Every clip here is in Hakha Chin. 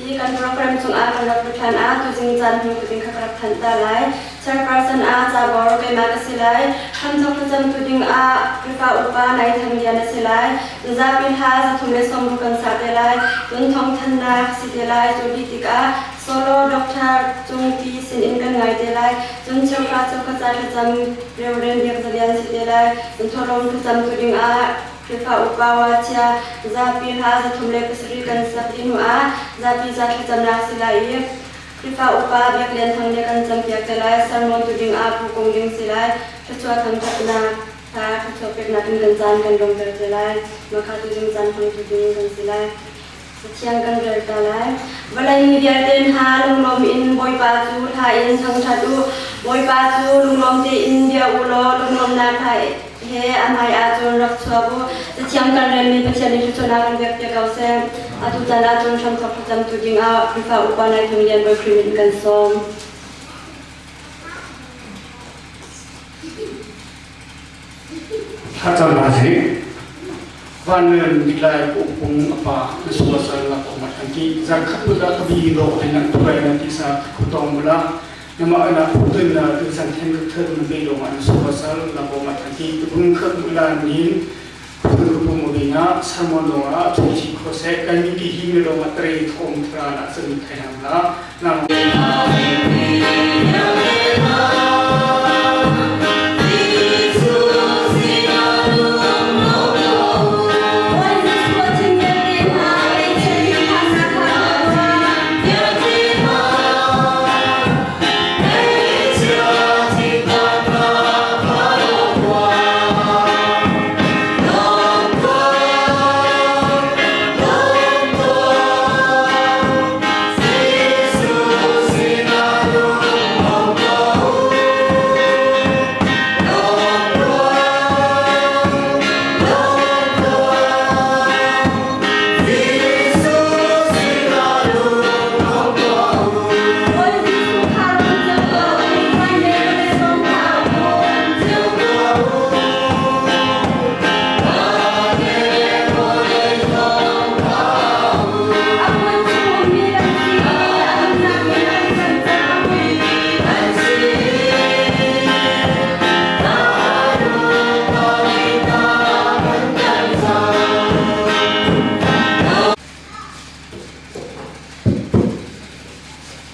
Hi kan program cungah kan rak lut hlan ah tuzing caan hnu tuzing kha ka rak thanh ta lai. Chairperson ah cabor keimah ka si lai. Hramthok thlacam tu ding ah Krifa upa Nai Thang Lian a si lai. Zapi hla 360 kan sa te lai. Cun thawngthannak si te lai. Cu dih tikah solo Doctor Cung Ti sinin kan ngai te lai. Cun cheuhra cheuhkha ca thlacam Reverend Biak Za Lian si te lai. Cun thawhlawm thlacam tu ding ah Khrihfa upa Wachia zapi hla 307 kan sak dih hnu ah zapi ca thlacamnak si lai i Khrihfa upa Biak Lian Thang nih kan campiak te lai. Sermon tu ding ah Pu Kung Ling si lai. Thluachuah thangthatnak hla thluachuah peknak in kan caan kan dongter te lai. Makha tu ding caan hmang tu ding kan si lai. Cathiang kan rel ta lai. Vawlei mi vialte hna lunglawm in Bawipa cu hla in thangṭhat u. Bawipa cu lunglawm tein bia u law lunglawmnak hla he a hmai ah cun rak chuak u. Cathiang kan relmi Pathian nih thluachuahnak kan pek ko seh. Atu caan ah cun hramthawk thlacamtu dingah Khrihfa upa Nai Thang Lian Bawi Khrih min kan sawm. Thlacam hna sih. Van nitlai pung apa suasal la ko mat anti zan khat put ka bi lo hin an tuai na ti sa khu tong mula nama ana phutun na tu san then ka thad na be lo an suasal la ko mat anti bung khat mula nin phutun ko pung bi na sermon lo a thu chi kho se kan mi ki hi me lo ma tre thom thra na san thai ham la na.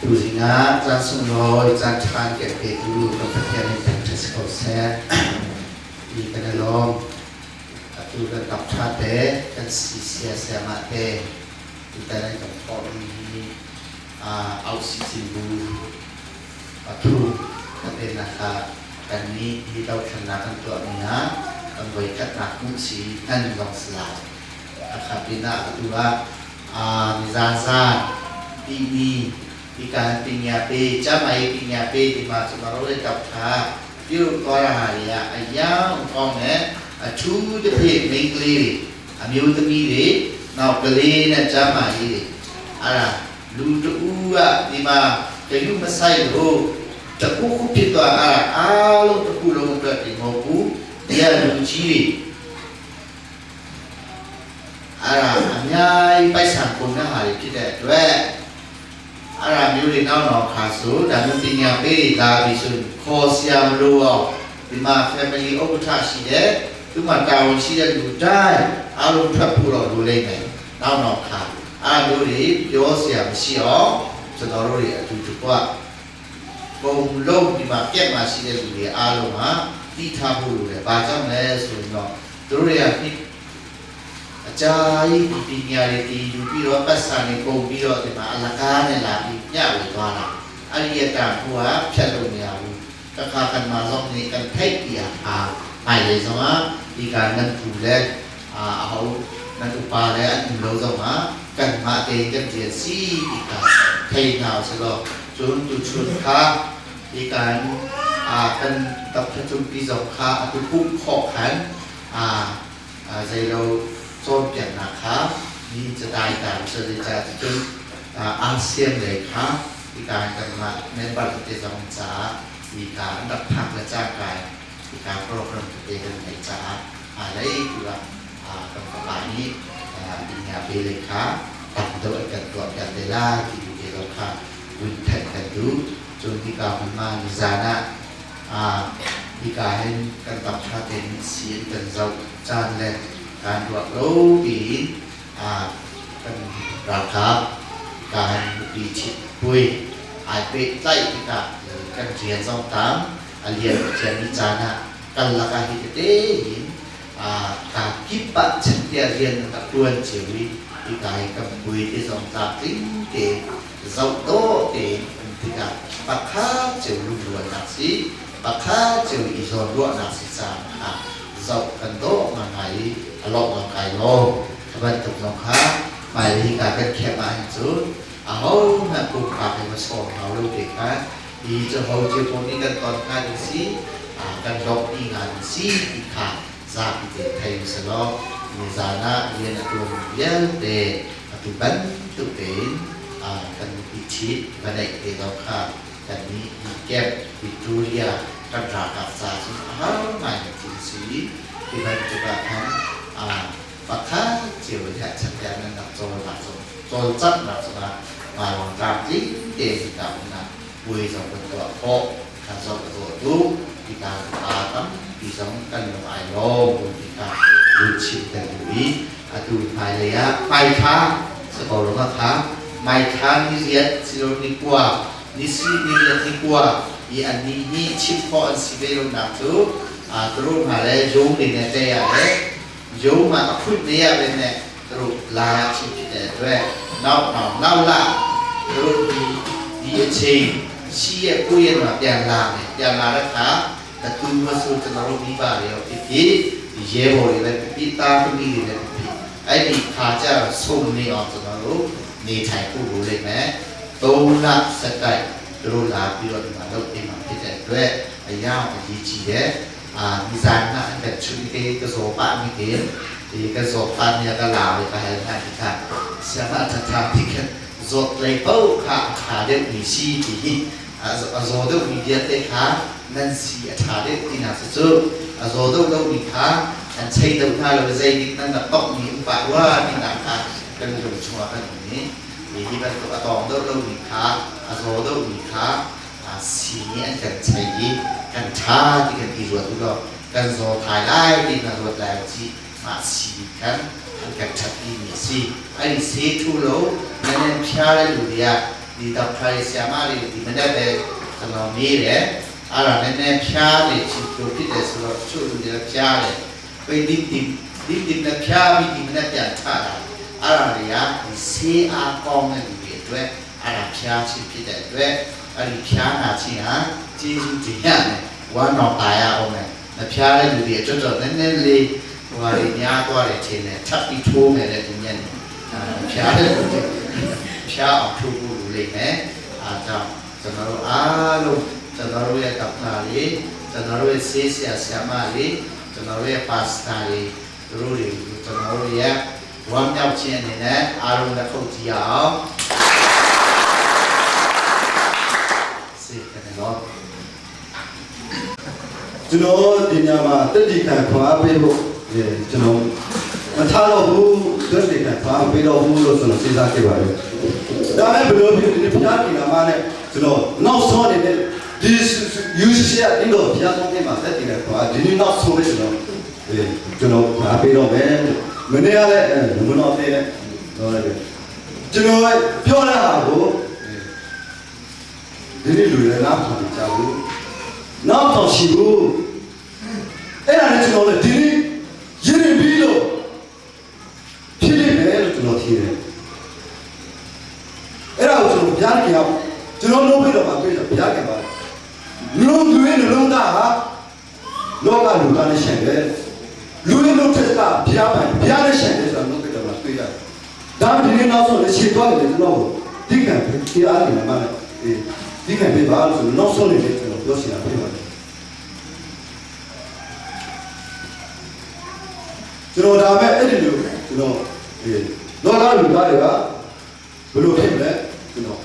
Tuzing ah caan sunglawi caan ṭha an kan petu kan Pathian in thangṭhat si ko seh. Ti kan i lawm. Atu kan rak ṭha te, kan si sia siangah te tutan an kan thawhmi hi auh-sicin bu pathum kan pennak kha kannih hi dothlennak kan tuahmi ah kan voikhatnak hmuh si hnan zong si lai. Hakha pinah atu ah nizan zan tihni ikan pingyape camai pingyape ti ma cu maro le tap tha piu kora ha ya ayang kong ne a thu de phe mingli a miu tami le nau kale na camai le ara lu tu u a ti ma ka yu masai lo ta ku ku phi to ara a lo ta ku lo ta ti mo ku dia lu chi အဲ့ဒါအများကြီးပိုက်ဆံကုန်တဲ့ဟာတွေဖြစ်တဲ့အတွက်အဲ့ဒါမျိုးတွေနောက်တော့ခါဆိုဒါမျိုးပညာပေးလာပြီဆိုခေါ်ဆရာမလို့အောင်ဒီမှာ family ဥက္ကဋ္ဌရှိတယ်သူမှာတာဝန်ရှိတဲ့လူတိုင်းအားလုံးထွက်ဖို့တော့လိုလိမ့်မယ်နောက်တော့ခါအဲ့လိုတွေပြောဆရာမရှိအောင်ကျွန်တော်တို့တွေအတူတူကပုံလုံးဒီမှာပြက်မှာရှိတဲ့လူတွေအားလုံးဟာတိထားဖို့လိုတယ်။ဘာကြောင့်လဲဆိုရင်တော့သူတို့တွေက အကြာကြီးဒီပညာတွေတည်ယူပြီးတော့ပတ်စံတွေပုံပြီးတော့ဒီမှာအလကားနဲ့လာပြီးညဝေသွားတာအဲ့ဒီအတန်ကိုကဖြတ်လို့မရဘူးတခါကန်မှာဆုံးနေကန်ထိတ်ပြအာမိုင်လေဆုံးอ่ะဒီကနန်ပူလဲအာအဟောနန်ဥပါလဲအန်လို့ဆုံးอ่ะกันมาเองกันเจียซีอีกเทนาวสลอจุนตุชุนคาอีการอ่ากันตับจุนปีสองคาอตุปุกขอกขันอ่าอ่าใจเรา cawnpiaknak kha mi cadai ta ca cun ASEAN lei kha hika kanmah member tete zong caah hika an rak phak le cangka in hika program tete kan ngeih caah hmailei tu ah kan fapa nih pinya pe lei kha tam deuh an kan tuahpiak te lai ti tu te zong kha vun theih kan duh. Cun hika hmunhma nizan ah hika hin kan doctor te nih sii an kan zoh caan le kan ruah lo tiin kan ralkap hika hin nupi ṭhit puai ai pehtlaih tikah kan rian zong tam a lian thiammi caan ah kal lakah hi tete hin kaa kip ah chintiah rian an rak ṭuan cio i hika hi kan puai te zong tlamtling tein zoh dawh tein um tikah pakhat cio lungrualnak si pakhat cio i zawnruahnak si caah kha zoh kan dawh ngaingai i a lawmh kai lawm. Kha bantuk zong kha hmailei hika kan khiah ahhin cun ahohmanh pumpak in va sawm hau lo te kha hi caho cio pawl nih kan ton hnga ding si, kan lawmhpi hnga ding si ti kha zapi te thei usih nizan ah rian a ṭuanmi vialte atu bantuk tein kan nupi ṭhit va neih te zong kha kannih hi camp Victoria kan ralkap ca cun a har ngaimi thil a si i hi bantuk ah khan pakhat cio in hehchat nan rak cawlnak cawlcanghnak cungah mah tlamtling tein hika hmun ah puai zong kan tuah khawh kan zoh a dawh tuk hika pa tampi zong kan lung ai lawm ti kha vun chim kan duh i atu hmailei ah hmaithla si ko rua kha hmaithla ni riat silo ni kua ni si ni riat ni kua i an ni hi chim khawh an si ve lonak cu turu hna le yung ni ne te ah le yung ah a phut ne ah ben ne turu la chim phi te tue nau nau nau la turu di di a chei si ye ku ye ma pian la ne pian la ra kha ta tu ma su ta ro mi ba re pi pi ye bo ri le pi ta pi mi le pi ai di kha cha sum ni on ta ro ni thai ku ru le me သုံးလဆက်တိုက်သူတို့လာပြီးတော့ဒီမှာလုပ်ပေးမှာဖြစ်တဲ့အတွက်အရာအရေးကြီးတယ်အာဒီဇိုင်းကအန်ချူတေကဇောပါမိတေဒီကဇောပါနေကလာဝေကဟဲနာတိခဆရာမထထဖိခဇောလေပေါခါခါတဲ့မီစီတီအဇောဒမီဒီတဲ့ခါနန်စီအထာတဲ့တိနာစစုအဇောဒတော့မီခါအန်ချိတော့ခါလောဇိနိနန်တော့မီဥပဝါတိနာခါကန်လုံချွာကန်နီ ဒီที่มันตัวตองเดิมมีค้าอโซเดิมมีค้าสีนี้อันกันใช้กันช้าที่กันอีรวดทุกกันโซถ่ายไล่ตีนรวดแล้วจีมาสีกันอันกันชัดที่มีสีไอ้สีทูโลนั่นเองพยาเลยดูดีอ่ะဒီတော့ခရိုင်ဆီယာမလေးဒီမနေ့ပဲကျွန်တော်မေးတယ်အဲ့ဒါနည်းနည်းဖြားတယ်ချီတို့ဖြစ်တယ်ဆိုတော့ချို့လူတွေဖြားတယ်ပိဒီဒီဒီဒီနဲ့ဖြားပြီးဒီမနေ့ပြန်ထတာအဲ့ဒါတွေကဒီဆေးအားကောင်းတဲ့လူတွေအတွက်အဲ့ဒါဖြားချင်းဖြစ်တဲ့အတွက်အဲ့ဒီဖြားနာချင်းဟာကျေးဇူးတင်ရတယ်ဝမ်းတော်ပါရအောင်မယ်မဖြားတဲ့လူတွေအတွက်တော့နည်းနည်းလေးဟိုဟာတွေများသွားတယ်ထင်တယ်ထပ်ပြီးထိုးမယ်တဲ့ဒီညနေဖြားတဲ့လူတွေဖြားအောင်ထိုးဖို့လူလိမ့်မယ်အားကြောင့်ကျွန်တော်တို့အားလုံးကျွန်တော်တို့ရဲ့ဒေါက်တာတွေကျွန်တော်တို့ရဲ့ဆေးဆရာဆရာမတွေကျွန်တော်တို့ရဲ့ပါစတာတွေတို့တွေကျွန်တော်တို့ရဲ့ဝမ်းမြောက်ခြင်းအနေနဲ့အားလုံးလက်ခုပ်ကြည့်အောင်စေကနေတော့ ကျွန်တော်ဒီညမှာတက်တီခံခွာပေးဖို့ကျွန်တော်မထားတော့ဘူးတက်တီခံခွာပေးတော့ဘူးလို့ကျွန်တော်စဉ်းစားခဲ့ပါတယ်။ဒါမဲ့ဘယ်လိုဖြစ်ဒီဖျားကင်နာမနဲ့ကျွန်တော်နောက်ဆုံးအနေနဲ့ဒီ UCC အင်တော့ဖျားဆုံးတဲ့မှာတက်တီခံခွာဒီနေ့နောက်ဆုံးပဲကျွန်တော်ကျွန်တော်ခွာပေးတော့မယ်မနေ့ကလည်းမနောသေးနဲ့တော့တယ်ကျွန်တော်ပြောတဲ့ဟာကိုဒီနေ့လူတွေနားထောင်ကြဘူးနောက်တော့ရှိဘူးအဲ့ဒါနဲ့ကျွန်တော်လည်းဒီနေ့ရင်းနေပြီလို့ဖြစ်နေမယ်လို့ကျွန်တော်ထင်တယ်အဲ့ဒါကိုကျွန်တော်ဘုရားခင်အောင်ကျွန်တော်လုံးပြီးတော့မှတွေ့တယ်ဘုရားခင်ပါလုံးတွေနှလုံးသားဟာလောကလူသားနဲ့ရှင်တယ်လူတွေလုံးထက်ကဘုရားပိုင်ဘုရားနဲ့ရှင်တယ်ဆိုတော့လုံးပြီးတော့မှတွေ့ရတယ်ဒါဒီနေ့နောက်ဆုံးလည်းခြေသွားတယ်ကျွန်တော်ဒီကံတရားနေမှာလည်းဒီကံပြပါလို့ဆိုနောက်ဆုံးလည်းကျွန်တော်ပြောချင်တာဖြစ်ပါတယ်ကျွန်တော်ဒါမဲ့အဲ့ဒီလိုကျွန်တော်ဒီလောကလူသားတွေကဘယ်လိုဖြစ်မလဲကျွန်တော်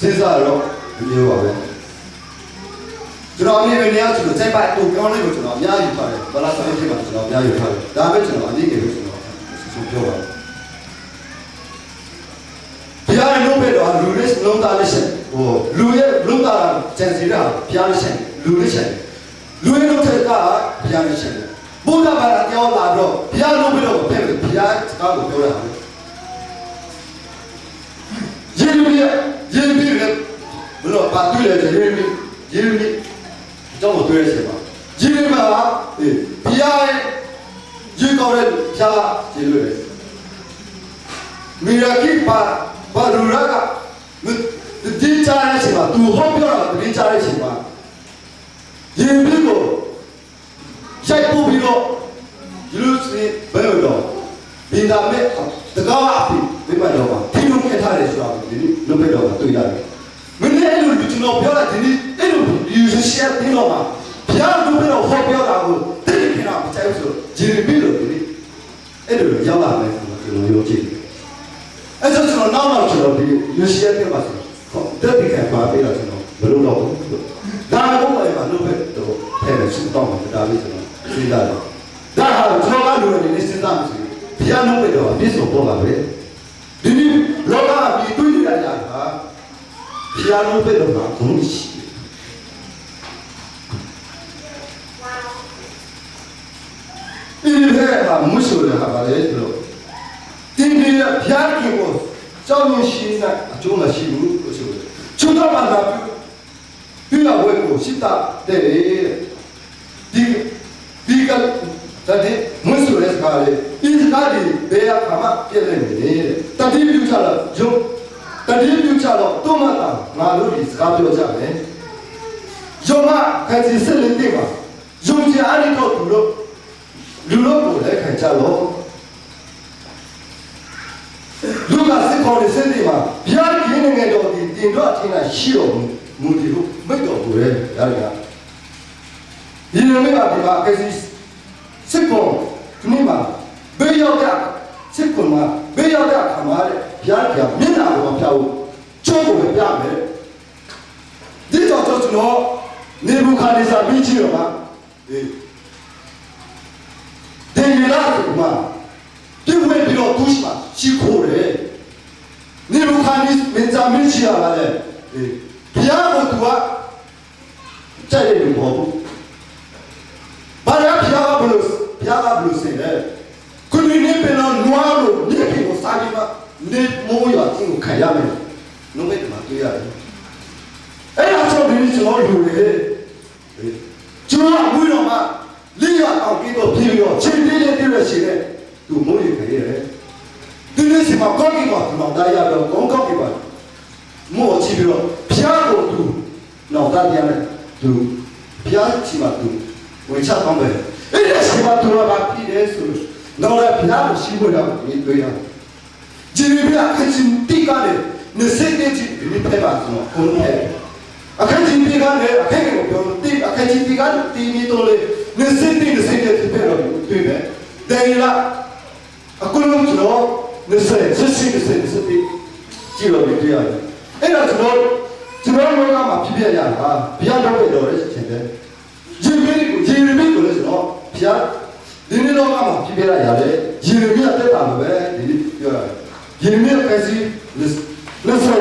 စဉ်းစားတော့မမျိုးပါပဲကျွန်တော်အမြင်နဲ့ကျွန်တော်စိတ်ပိုက်တူကောင်းလေးကိုကျွန်တော်အများကြီးပါတယ်ဘာလာဆိုင်ဖြစ်ပါကျွန်တော်အများကြီးပါတယ်ဒါမဲ့ကျွန်တော်အနည်းငယ်ပဲကျွန်တော်ဆိုပြောပါတယ် လုံးသားနဲ့ဆက်ဟိုလူရဲ့လုံးသားကြံစီတာဘုရားနဲ့ဆက်လူနဲ့ဆက်လူရဲ့လုံးထက်ကဘုရားနဲ့ဆက်ဘုရားဘာသာတရားလာတော့ဘုရားလုံးပြီးတော့ဖဲ့ဘုရားစကားကိုပြောတာယေရမိယေရမိလည်းဘလို့ပါတွေ့တယ်ယေရမိယေရမိအကြောင်းကိုတွေ့ရစေပါယေရမိကဘုရားရဲ့ရေကောင်းတဲ့ဘုရားယေလို့တယ်မီရာကိပါပါရူရာကတတိချတဲ့အချိန်မှာသူဟောပြောတာတတိချတဲ့အချိန်မှာယေမိကိုရိုက်ပို့ပြီးတော့ယေရုရှလင်ဘယ်လိုတော့ဘင်ဒါမဲ့တကားအဖြစ်ဒီမှာတော့ထီလုံးခဲ့ထားတယ်ဆိုတာဒီနေ့လုတ်ပဲတော့တွေ့ရတယ်မင်းလည်းအဲ့လိုကျွန်တော်ပြောတာဒီနေ့အဲ့လိုယူရှယ်ပြီးတော့မှာဘုရားလူပဲတော့ဟောပြောတာကိုတိတ်ခင်တာမကြိုက်ဘူးဆိုယေရမိလို့ဒီနေ့အဲ့လိုရောက်လာမယ်ဆိုတော့ကျွန်တော်ယုံကြည်တယ်အဲ့ဆိုကျွန်တော်နောက်နောက်ကျွန်တော်ဒီယူရှယ်တဲ့မှာဆို ဟောတက်တိခံပါပေးတော့ကျွန်တော်မလို့တော့ဘူးဒါတော့လည်းမလို့ပဲတော့ဖဲတယ်ဆူတော့မှာဒါလေးကျွန်တော်စဉ်းစားတယ်ဒါဟာကျွန်တော်ကလူတွေနေစဉ်းစားမှဆိုဘုရားလုံးပဲတော့အပြည့်စုံပေါ်ပါပဲဒီနေ့လောကပြီးတွေ့ရကြတာဟာဘုရားလုံးပဲတော့ဘုံရှိဒီဘက်ကမရှိရဟာပါလေဆိုတော့တင်းဒီဘုရားခင်ကိုကြောက်ရွံ့ရှိနေအကျိုးမရှိဘူးလို့ဆိုတယ်ချွတ်တော့မှလာပြုရဝဲကိုရှိတာတဲ့ဒီဒီကတည်းမွဆိုရဲစကားလေဒီစကားဒီဘယ်အခါမှပြည့်နေတယ်တတိပြုချတော့ယုံတတိပြုချတော့တုမတာငါတို့ဒီစကားပြောကြမယ်ယုံမခိုင်စီစလင်းတဲ့ပါယုံကြအားတော့သူတို့လူတို့ကိုလည်းခံကြလို့လူကစစ်ခေါ်နေစစ်တွေမှာဘုရားကြီးနေငယ်တော်ဒီတင်တော့အထင်ကရှိတော်မူဒီဟုမိတ်တော်မူတယ်ဒါကဒီလိုမျိုးကဒီမှာကစီစစ်ခေါ်ဒီနေ့မှာဘေးရောက်တဲ့စစ်ခေါ်မှာဘေးရောက်တဲ့အခါမှာတဲ့ဘုရားကမျက်နှာကိုမပြဘူးကျိုးကိုပဲပြမယ်ဒီတော့ကျွန်တော်နေဘူခါနေစာပြီးကြည့်တော့မှာအေးဒေလာကမှာပြည့်ဝပြီးတော့သူရှိမှာရှိခိုးတယ်နေဘူခါနေမင်းသားမင်းချီရပါလေအေးဘုရားကသူကကြိုက်တယ်လို့မဟုတ်ဘူးဘာလဲဘုရားကဘလို့ဘုရားကဘလို့စင်လဲခုနေနေပင်တော့နွားလို့နေပြီကိုစားပြီးမှနေမိုးရွာချင်းကိုခံရမယ်နှုတ်မဲ့မှာတွေ့ရတယ်အဲ့ဒါကြောင့်ဒီကျွန်တော်လူတွေကျွန်တော်အမွေတော်မှာလေးရအောင်ပြီးတော့ပြေးပြီးတော့ချင်းပြေးလေးပြေးရရှိတယ်သူမိုးရခဲ့ရတယ်ဒီနေ့စီမှာကောင်းကင်ကသူတော်တရားတော့ကောင်းကောင်းပြီပါမောချီပြီးတော့ဖျားကိုသူနောက်သားပြန်တယ်သူဖျားချီမှာသူဝင်ချကောင်းပဲအဲ့ဒါစီမှာသူကဘာဖြစ်လဲဆိုတော့လည်းဖျားကိုရှိဖို့တော့ဒီတွေ့ရဂျီဘီအခချင်းတိကလည်းနေစိတ်တည်းဒီဖဲပါဆိုတော့ကိုလုံးအခချင်းတိကလည်းအခက်ကိုပြောတိအခချင်းတိကတီမီတော့လေနေစိတ်တည်းနေစိတ်တည်းဖြစ်တော့တွေ့ပဲတယ်လားအကုန်လုံးကျွန်တော်နေစိတ်စစ်စစ်စစ်စစ်တိကြည့်လို့တွေ့ရတယ်အဲ့တော့ကျွန်တော်ကျွန်တော်လောကမှာဖြစ်ပြရတာဘုရားတော့တော်ရဲရှင်တယ်ယေရမိကိုယေရမိကိုလည်းကျွန်တော်ဘုရားဒီနေ့လောကမှာဖြစ်ပြရရတယ်ယေရမိကတက်တာလို့ပဲဒီနေ့ပြောရတယ်ယေရမိကကစီလက်ဆက်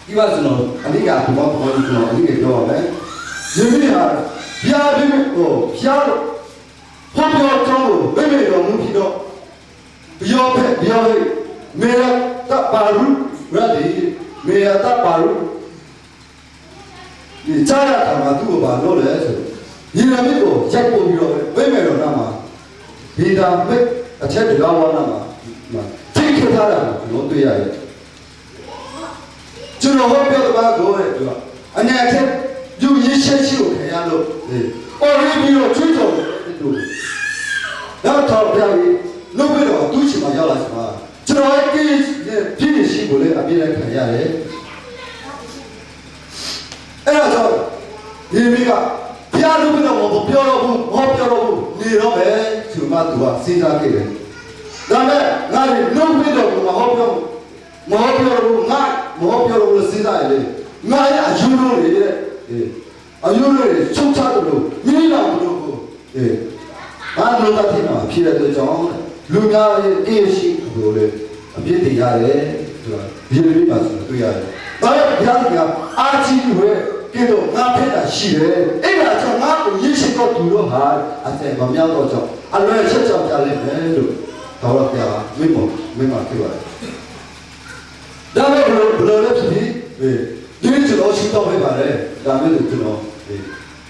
ဒီပါကျွန်တော်အနိကအဘောဘောကျွန်တော်အနိကပြောပါမယ်ယေရမိဟာဘုရားပြဟိုဘုရားဟောပြောကြောင်းကိုဝိမေတော်မူပြီးတော့ပြောဖက်ပြောဟိမေရတပါရုရဒီမေရတပါရုဒီကြားရတာမှာသူ့ကိုဘာလို့လဲဆိုယေရမိကိုရိုက်ပို့ပြီးတော့ဝိမေတော်နာမှာဘီဒါမိတ်အချက်တကားဝါနာမှာထိခထားတာကိုကျွန်တော်တွေ့ရတယ်ကျွန်တော်ဟောပြောတဲ့ဘာကိုတဲ့သူကအညာချက်ယူရင်းချက်ရှိကိုခံရလို့အော်ရီပြီးတော့ချွေးတော်တယ်သူနောက်တော့ပြပြီးလုပ်ပြီးတော့သူ့ချင်မှာရောက်လာချင်မှာကျွန်တော်ရဲ့ပြည့်ရှိကိုလည်းအပြည့်နဲ့ခံရတယ်အဲ့ဒါကြောင့်ဒီမိကဘုရားလုပ်ပြီးတော့မပြောတော့ဘူးမပြောတော့ဘူးနေတော့မယ်ဆိုမှသူကစဉ်းစားခဲ့တယ်ဒါမဲ့ငါတွေလုပ်ပြီးတော့မဟောပြောမဟောပြောဘူးငါမဟောပြောလို့စဉ်းစားရတယ်ငါရဲ့အယူလို့လေတဲ့အေးအယူလို့ချုပ်ချတယ်လို့မိတော်တို့ကိုအေးဘာလို့တတ်ဖြစ်မှာဖြစ်တဲ့အတွက်ကြောင့်လူများရဲ့အေးရှိကိုလေအပြစ်တင်ရတယ်ဆိုတာဒီလိုမျိုးပါဆိုတွေ့ရတယ်။ ဘာလို့ဘုရားကအာချီဝဲကဲတော့ငါဖက်တာရှိတယ်အဲ့ဒါကြောင့်ငါ့ကိုယေရှုတော်သူတို့ဟာအစင်မမြောက်တော့ကြောင့်အလွယ်ချက်ကြောင့်ကြားလိမ့်မယ်လို့တော်တော့ပြပါမိမောမိမဖြစ်ပါတယ်ဒါပေမဲ့ဘယ်လိုလဲဖြစ်ဖြစ်ဒီကျွန်တော်ရှိတော့ဖြစ်ပါတယ်ဒါမျိုးကျွန်တော်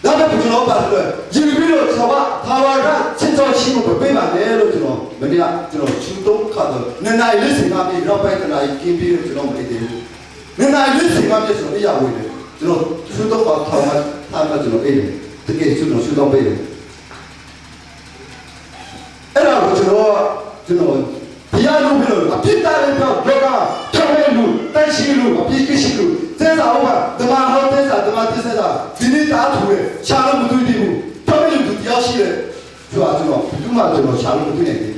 ဒါပေမဲ့ကျွန်တော်ပါလို့ယင်ပြီးတော့ကျွန်တော်ကသာဝရချစ်တော်ရှိမှုပေးပါနဲ့လို့ကျွန်တော်မနေ့ကကျွန်တော်ချူတော့ခါတော့နနိုင်လေးစင်ကပြီးတော့ပိုက်တနာကြီးကင်းပြီးတော့ကျွန်တော်မသိသေးဘူးနနိုင်လေးစင်ကပြီးကျွန်တော်အရာဝင်တယ်ကျွန်တော်ချူတော့ပါထောင်းမှထားမှကျွန်တော်အေးတယ်တကယ်ကျွန်တော်ချူတော့ပေးတယ်အဲ့ဒါကိုကျွန်တော်ကျွန်တော်ဘုရားလို့ပြောလို့အပြစ်တာလည်းပြောလောကထောင်းတဲ့လူတန်ရှိလူအပြစ်ရှိလူသစ္စာဟုတ်ပါဓမ္မဟောသစ္စာဓမ္မသစ္စာဒီနေ့တားထူတယ်ရှာလို့မတွေ့သေးဘူးထောင်းတဲ့လူတရားရှိတယ်ဆိုတော့ကျွန်တော်ဘူးမှကျွန်တော်ရှာလို့မတွေ့နိုင်ဘူး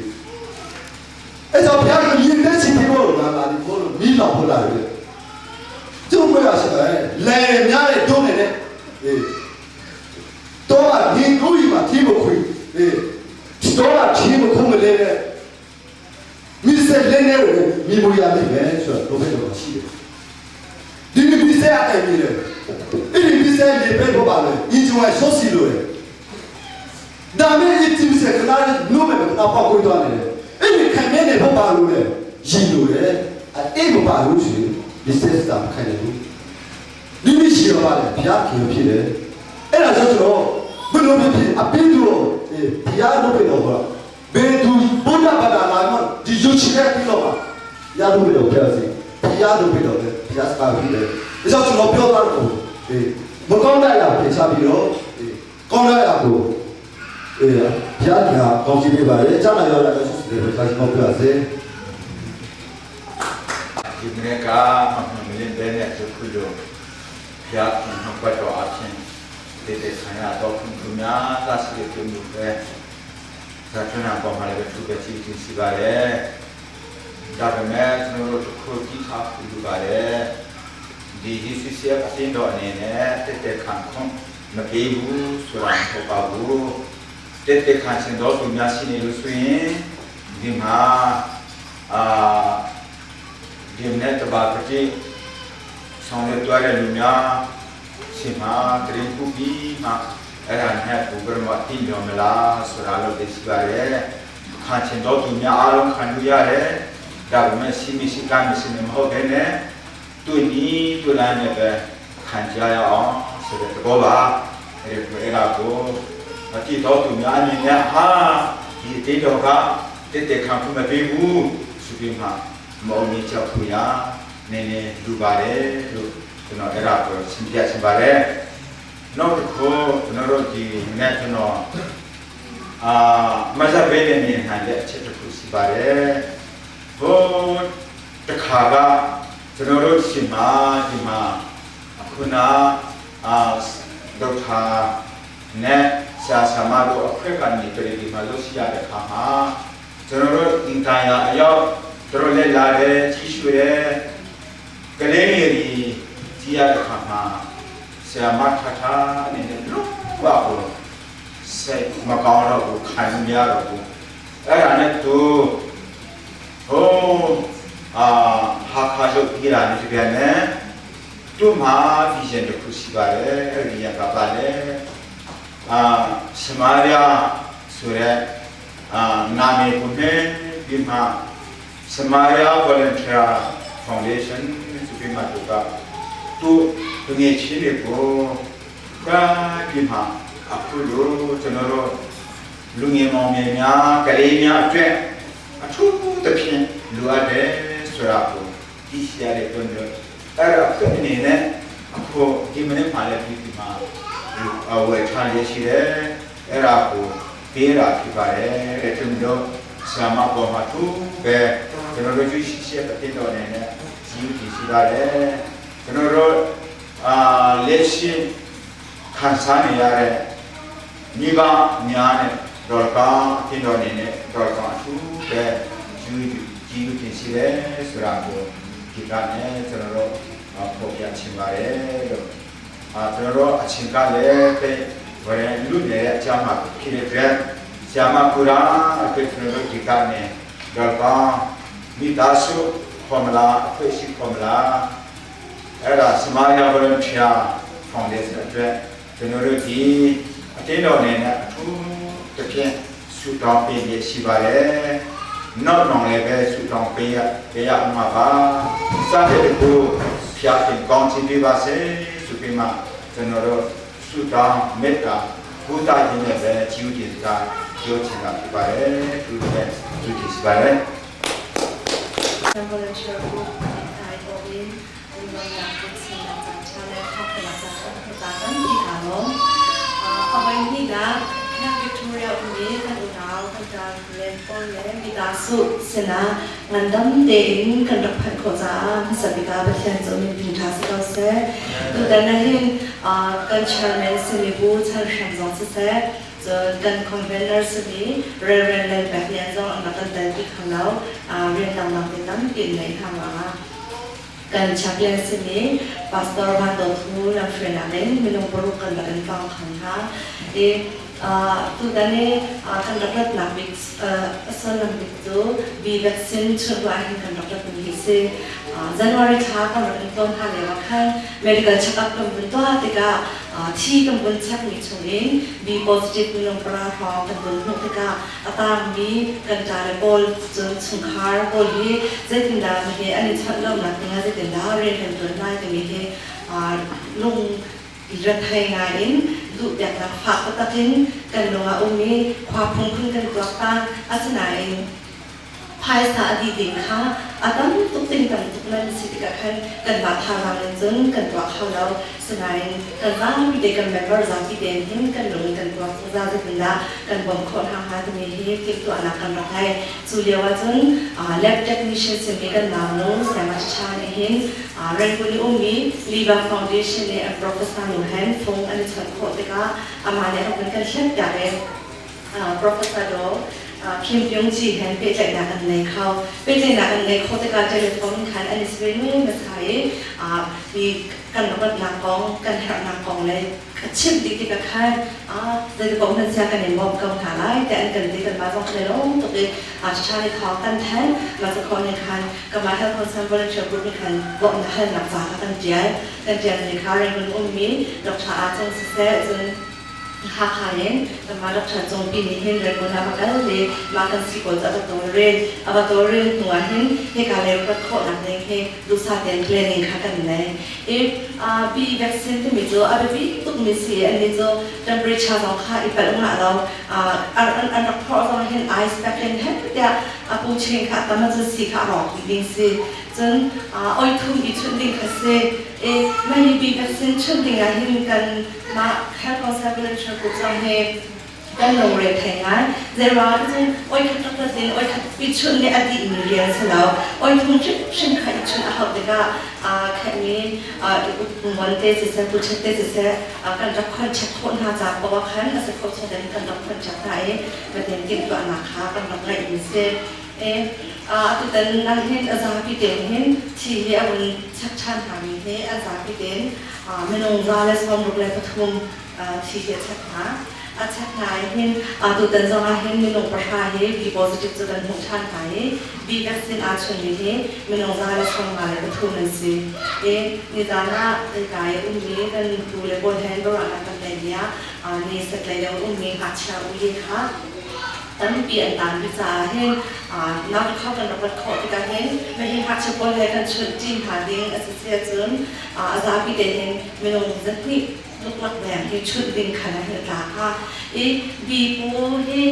အဲ့တော့ဘုရားကယင်တဲ့ချစ်ဖို့လာလာဒီဘောလို့မိလောင်ဖို့လာတယ်ကျုပ်မရရှိတယ်လဲများတဲ့ဒုံးနေတဲ့အေးတော့ဒီကိုကြီးမှာတီးဖို့ခွေအေးတော့ချီမခုံးမလဲတဲ့မိစက်လဲနေလို့မိမရလိမ့်မယ်ဆိုတော့ဘယ်တော့ရှိတယ်ဒီမိစက်အတိုင်းနေတယ်အဲ့ဒီမိစက်လေပဲတော့ပါလေအင်ဂျင်ဝိုင်ဆော့စီလို့ဒါမဲ့အတီးစက်ကလာနိုးမယ်တော့ပေါက်ကိုတော့နေတယ်အဲ့ဒီခံနေနေဖို့ပါလို့လေရီလို့လေအဲ့မပါလို့ရှိဒီစက်တာခံနေဘူးဒီမိရှိရပါလေဘုရားခင်ဖြစ်တယ်အဲ့ဒါဆိုတော့ဘယ်လိုဖြစ်ဖြစ်အပိတူအေးဘုရားတို့ပဲတော့ဟောဘယ်သူဘုရားဘာသာလာမဒီယူချင်တဲ့ပြီးတော့ပါရတို့ပဲတော့ပြောစီဘုရားတို့ပဲတော့ဘုရားစကားပြီးတယ်ဒါကြောင့်ကျွန်တော်ပြောတာတော့အေးမကောင်းတဲ့အရာပြေချပြီးတော့အေးကောင်းတဲ့အရာကိုအေးဘုရားကကောင်းချီးပေးပါတယ်ကြားလာရောက်လာတဲ့ဆုတွေပဲကျွန်တော်ပြောစေ ဒီမနေ့ကမလင်းတဲ့နဲ့ခုလိုဖျားနှုတ်ပတ်တော်အချင်းတေတေဆိုင်ရတော့ခုသူများသရှိတဲ့မျိုးပဲဇာတနာပေါ်မှာလည်းသူပဲကြည့်ကြည့်စီပါတယ်ဒါပေမဲ့ကျွန်တော်တို့ခုကြည့်ထားခုလိုပါတယ်ဒီ GCCF အတင်းတော်အနေနဲ့တက်တက်ခံခွန်မပေးဘူးဆိုတာမဟုတ်ပါဘူးတက်တက်ခံစင်တော်သူများရှိနေလို့ဆိုရင်ဒီမှာအာဒီနေ့တပါပတိဆောင်ရွက်သွားတဲ့လူများရှင်မှာတရင်ခုပြီးမှအဲ့ဒါနဲ့ဘူပရမတိညောမလားဆိုတာလို့သိရှိပါတယ်ခံချင်တော့သူများအားလုံးခံလို့ရတယ်ဒါပေမဲ့ရှိမရှိကမရှိနေမဟုတ်ဘဲနဲ့သူနီးသူလမ်းနဲ့ပဲခံကြရအောင်ဆိုတဲ့သဘောပါအဲ့ဒီအဲ့ဒါကိုအတိတော်သူများအနေနဲ့ဟာဒီတေတော်ကတက်တက်ခံဖို့မပေးဘူးဆိုပြီးမှမောင်ကြီးချက်ဖူရနည်းနည်းလူပါတယ်လို့ကျွန်တော်အဲ့ဒါကိုရှင်းပြချင်ပါတယ်နောက်တစ်ခုကျွန်တော်တို့ဒီနေ့ကျွန်တော်အာမဇဘဲနေနေဟန်တဲ့အချက်တစ်ခုရှိပါတယ်ဟိုတခါကကျွန်တော်တို့ရှင်မာဒီမှာအခုနာအာဒေါက်တာနဲ့ဆရာဆာမတို့အဖွဲ့ကနေပြည်ဒီမှာလို့ရှိရတဲ့ခါမှာကျွန်တော်တို့အင်တာယာအရောက်တို့လည်းလာတယ်ကြီးရွှေတယ်ကလေးငယ်ကြီးကြီးရတဲ့ခါမှာဆရာမထထအနေနဲ့လို့ပါဘူးစိတ်မကောင်းတော့ဘူးခံမရတော့ဘူးအဲ့ဒါနဲ့သူဟိုအာဟာခါရုပ်ပြီးလာနေပြန်တယ်သူ့မှာ vision တစ်ခုရှိပါတယ်အဲ့ဒီကပါလေအာစမာရီယာဆိုရဲအာနာမည်ကိုနဲ့ပြီးမှစမာရီယာ Volunteer Foundation ဆိုပြီးမှသူကသူသူငယ်ချင်းတွေကိုကပြီးမှအခုလိုကျွန်တော်တို့လူငယ်မောင်ငယ်များကလေးများအတွက်အထူးသဖြင့်လိုအပ်တယ်ဆိုတာကိုသိရှိရတဲ့တွန်းတော့အဲ့တော့အခုအနေနဲ့အခုဒီမနေ့မှလည်းပြီးဒီမှာအဝယ်ထားရရှိတယ်အဲ့ဒါကိုပေးတာဖြစ်ပါတယ်တဲ့ကျွန်တော်ဆရာမပေါ်မှာသူပဲကျွန်တော်တို့ရှိရှိတဲ့တင်တော်နေနဲ့ကြီးကြည့်ရှိပါတယ်ကျွန်တော်တို့အာလက်ရှိခံစားနေရတဲ့မိဘများနဲ့ဒေါ်ကောင်အတင်တော်နေနဲ့ဒေါ်ကောင်အထူးပဲကြီးကြီးကြည့်ရှိတယ်ဆိုတာကိုဒီကနေ့ကျွန်တော်တို့ပေါ်ပြချင်ပါတယ်လို့အာကျွန်တော်တို့အချင်းကလည်းပဲဝရလူနေတဲ့အကြောင်းမှာဖြစ်တဲ့အတွက်ဆရာမကူရာအတွက်ကျွန်တော်တို့ဒီကနေ့ဒေါ်ကောင်မိသားစုခေါ်မလားအဖွဲ့ရှိခေါ်မလား အဲ့ဒါ Samaria Volunteer Foundation အတွက်ကျွန်တော်တို့ဒီအတင်းတော်အနေနဲ့အထူးသဖြင့်ဆုတောင်းပေးရရှိပါတယ်နောက်တော့လည်းပဲဆုတောင်းပေးရပေးရအောင်ပါစတဲ့ကူဖျားတင်ကောင်းချီးပေးပါစေဆိုပြီးမှကျွန်တော်တို့ဆုတောင်းမေတ္တာဘုရားခြင်းနဲ့ပဲကြီးဦးတင်စကားပြောချင်တာဖြစ်ပါတယ်သူတို့လည်းသူတည်ရှိပါတယ် Volunteer Group ไทยโอวินอุนยากุสินาจารชาและครอบครัวจารย์จารย์ตั้งที่ขาลงเอาไว้นี่นะแค่วิกตอเรียอุนี้กันอุณาวกันจารเรียนต้นและมีตาสุเสนางานดำเดนกันรักพันโคจาสบิกาประเทศจะมีพินทาสกอเซตัวแต่นั้นเองกัน chairman สมิบูชันชันจงเซกัน convener สมีเรเรนเลยแบบนี้จงอันดับแต่ที่เขาแล้วเรียนต่างๆที่ตั้งกินในทางว่ากัน chaplain สมี pastor บ้านตัวทูลำเฟรนันมีลงปรุกันแบบกันฟังขันฮะเอตัวนี้กันรักนักบิกส่วนลำบิกตัวบีวัคซีนช่วยว่าให้กันรักนักบิกเซ January ท้ากันรักต้นฮาเลยว่าขั้น medical check up กันบนตัวติกาที่กันบนเช็คมีชงเอง B positive มีลงปลาทองกันบนหุติกาอาตามมีกันจาระโบลจนสุขาร์โบลที่เจตินดามีเฮอันนี้ชัดเริ่มนักงานเจตินดาเรียนกันตัวได้แต่มีเฮลงรัฐไทยงานอินดูอยากจะฝากก็ตัดทิ้งกันลงอาอุมีความพุ่งขึ้นกันตัวตั้งอาศนาเองภายสาดีดิ่งค่ะอาตันตุกติงตันตุกนั้นสิติกะขันกันบาทารังจนกันตัวเข้าแล้วสนายกันว่ามีเด็กกันเมมเบอร์จากที่เด่นหินกันลงกันตัวซาจะเป็นละกันบ่มคนหาหาจะมีที่ติดตัวนักกันรักให้สุเดียวว่าจนเล็บเทคนิคเสมีกันนาวนู้สมาชาเห็นเรนกุนิอุมีลีบาฟาวเดชั่นเนี่ย professor หนูเห็นฟงอันนี้ฉันโคตรกะอามาเนี่ยเป็นกันเช่นกันเลย professor โดพิมพ์ยงจีเห็นเปใจนักกันในเขาเปใจนักกันในโคตรการเจริญฟงขันอันนี้เป็นไม่มาใช้มีกันกับนักกองกันแหกนักกองเลยชิมดีที่กับขันจะบอกมันเสียกันในมอบกำขาไล่แต่อันกันดีกันมาต้องเลยลงตัวเองอาจจะใช้ของกันแทนมาจะคนในคันกับมาให้คนสัมบูรณ์เชื่อบุญในคันบอกนะให้หนักจากกันเจียกันเจียในคาเรื่องมันอุ้มมีดอกชาอาจงเสียจนหาขายแต่มาดอกชาจงปีนี้เห็นเรื่องคนละกันเลยมากันสิคนจะตัวเรียนเอาตัวเรียนตัวเห็นให้การเรียนประกอบหนักเองให้ดูซาเตียนเรียนเองค่ะกันเลยเอบีวัคซีนที่มีตัวอะไรบีตุกมีเสียอันนี้ตัว temperature ของค่าอีกแบบนึงเราอันอันอันเพราะเราเห็นไอซ์แบบเป็นเห็นเดียอาปูเชงค่ะแต่มันจะสีค่ะหรอกดิ่งสิจนอ้อยทุ่มอีชุดดิ่งค่ะสิเอไม่บีวัคซีนชุดดิ่งอะเห็นกันมาแค่คอนเซ็ปต์เรื่องกูจำเฮกันลงเรียนไทยงานเจราจนอ้อยขัดตัดสินอ้อยขัดปีชุนในอดีตมีเรียนเสแล้วอ้อยทุ่งชิบชินขัดชุนอาหารเด็กอ่าแค่นี้อ่าวันเตจิเซปุชเตจิเซกันรับคนเช็คคนหาจากบอกว่าขันอาศัยคนแสดงกันรับคนจากไทยประเด็นกินตัวนาคากันรับไรอินเซเออตุตันนั่นเห็นอาจารย์พี่เด่นเห็นที่เฮียวันชักชันหามีเฮอาจารย์พี่เด่นเมนงซาเลสวงรุกเลปทุมที่เฮียชักหาอาชักนายเห็นตุตันจงเห็นเมนงประชาเฮบีโพสิทีฟจุดันหงชันหายบีวัคซีนอาชนเฮเมนงซาเลสวงมาเลปทุมนั่นสิเอนิจานะกายอุ้มนี้กันดูเลบนแฮนด์บรากันแต่เนี้ยนี่สักเลยอุ้มนี้หักชาอุ้ยค่ะตั้งเปลี่ยนตามวิจาเห็นนับเข้ากันรับข้อที่การเห็นไม่ให้หักเฉพาะเลยกันชนจีนหาดิ้งอาเซียจนอาซาปิเดเห็นเมนงจัดนี่ลูกหลักแบบที่ชุดดิ้งขนาดเห็นตาค่ะอีบีปูที่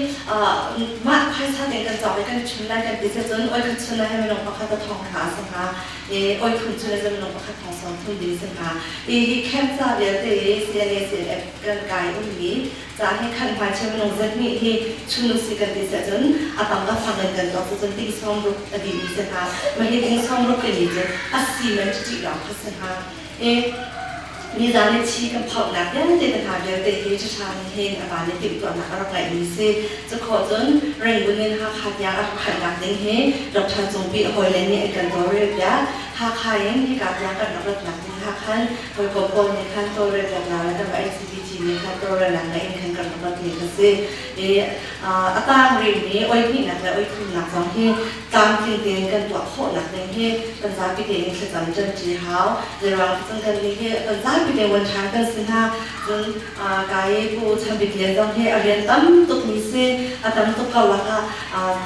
มาภายชาติกันจอยกันชุนได้กันดิเซจนอ้อยกันชุนได้ให้เมนงประคัตทองขาสิคะเออ้อยทุนชุนได้จะเมนงประคัตทองสองทุนดีสิคะอีแคมซาเดียเตเซียเนเซียกันกายอุ้มนี้จะให้ขันพายเชื่อมลงเซมีที่ชุนุสิกันดิเซจนอาตังก็ฟังกันกันต่อจนติ้งซ่อมรุกอดีตสิคะมาให้ติ้งซ่อมรุกกันดีเจอาศีมันจะจีหลอกสิคะเอนี่จานนี้ชี้กันพบนักยันเตตาเดียวเตเฮชชาเฮนอาบานในติดตัวนักรักไหลมีเซจะขอจนเร่งบุญเงินหักขัดยาขัดนักเด้งเฮดอกชาจงปีหอยเลนี่กันตัวเรียบยาหักขายยังที่กับยากันรักนักหัก khan hawikom pawl nih khan tawlrel piak hna le kan HCBG nih khan tawlrelnak ngei in khan kan rak rat mi kha si. I a tang rihmi oi hnihnak le oi thumnak zong hi tlamtling tein kan tuah khawhnak ding hi kan zapi tein thlacam ṭanṭi hau. Zeiruang cun kan nih hi kan zapi tein wan ṭhan kan si hna. Cun kai Pu Chan Bik Lian zong hi a rian tam tuk mi si. A tam tuk ko lakah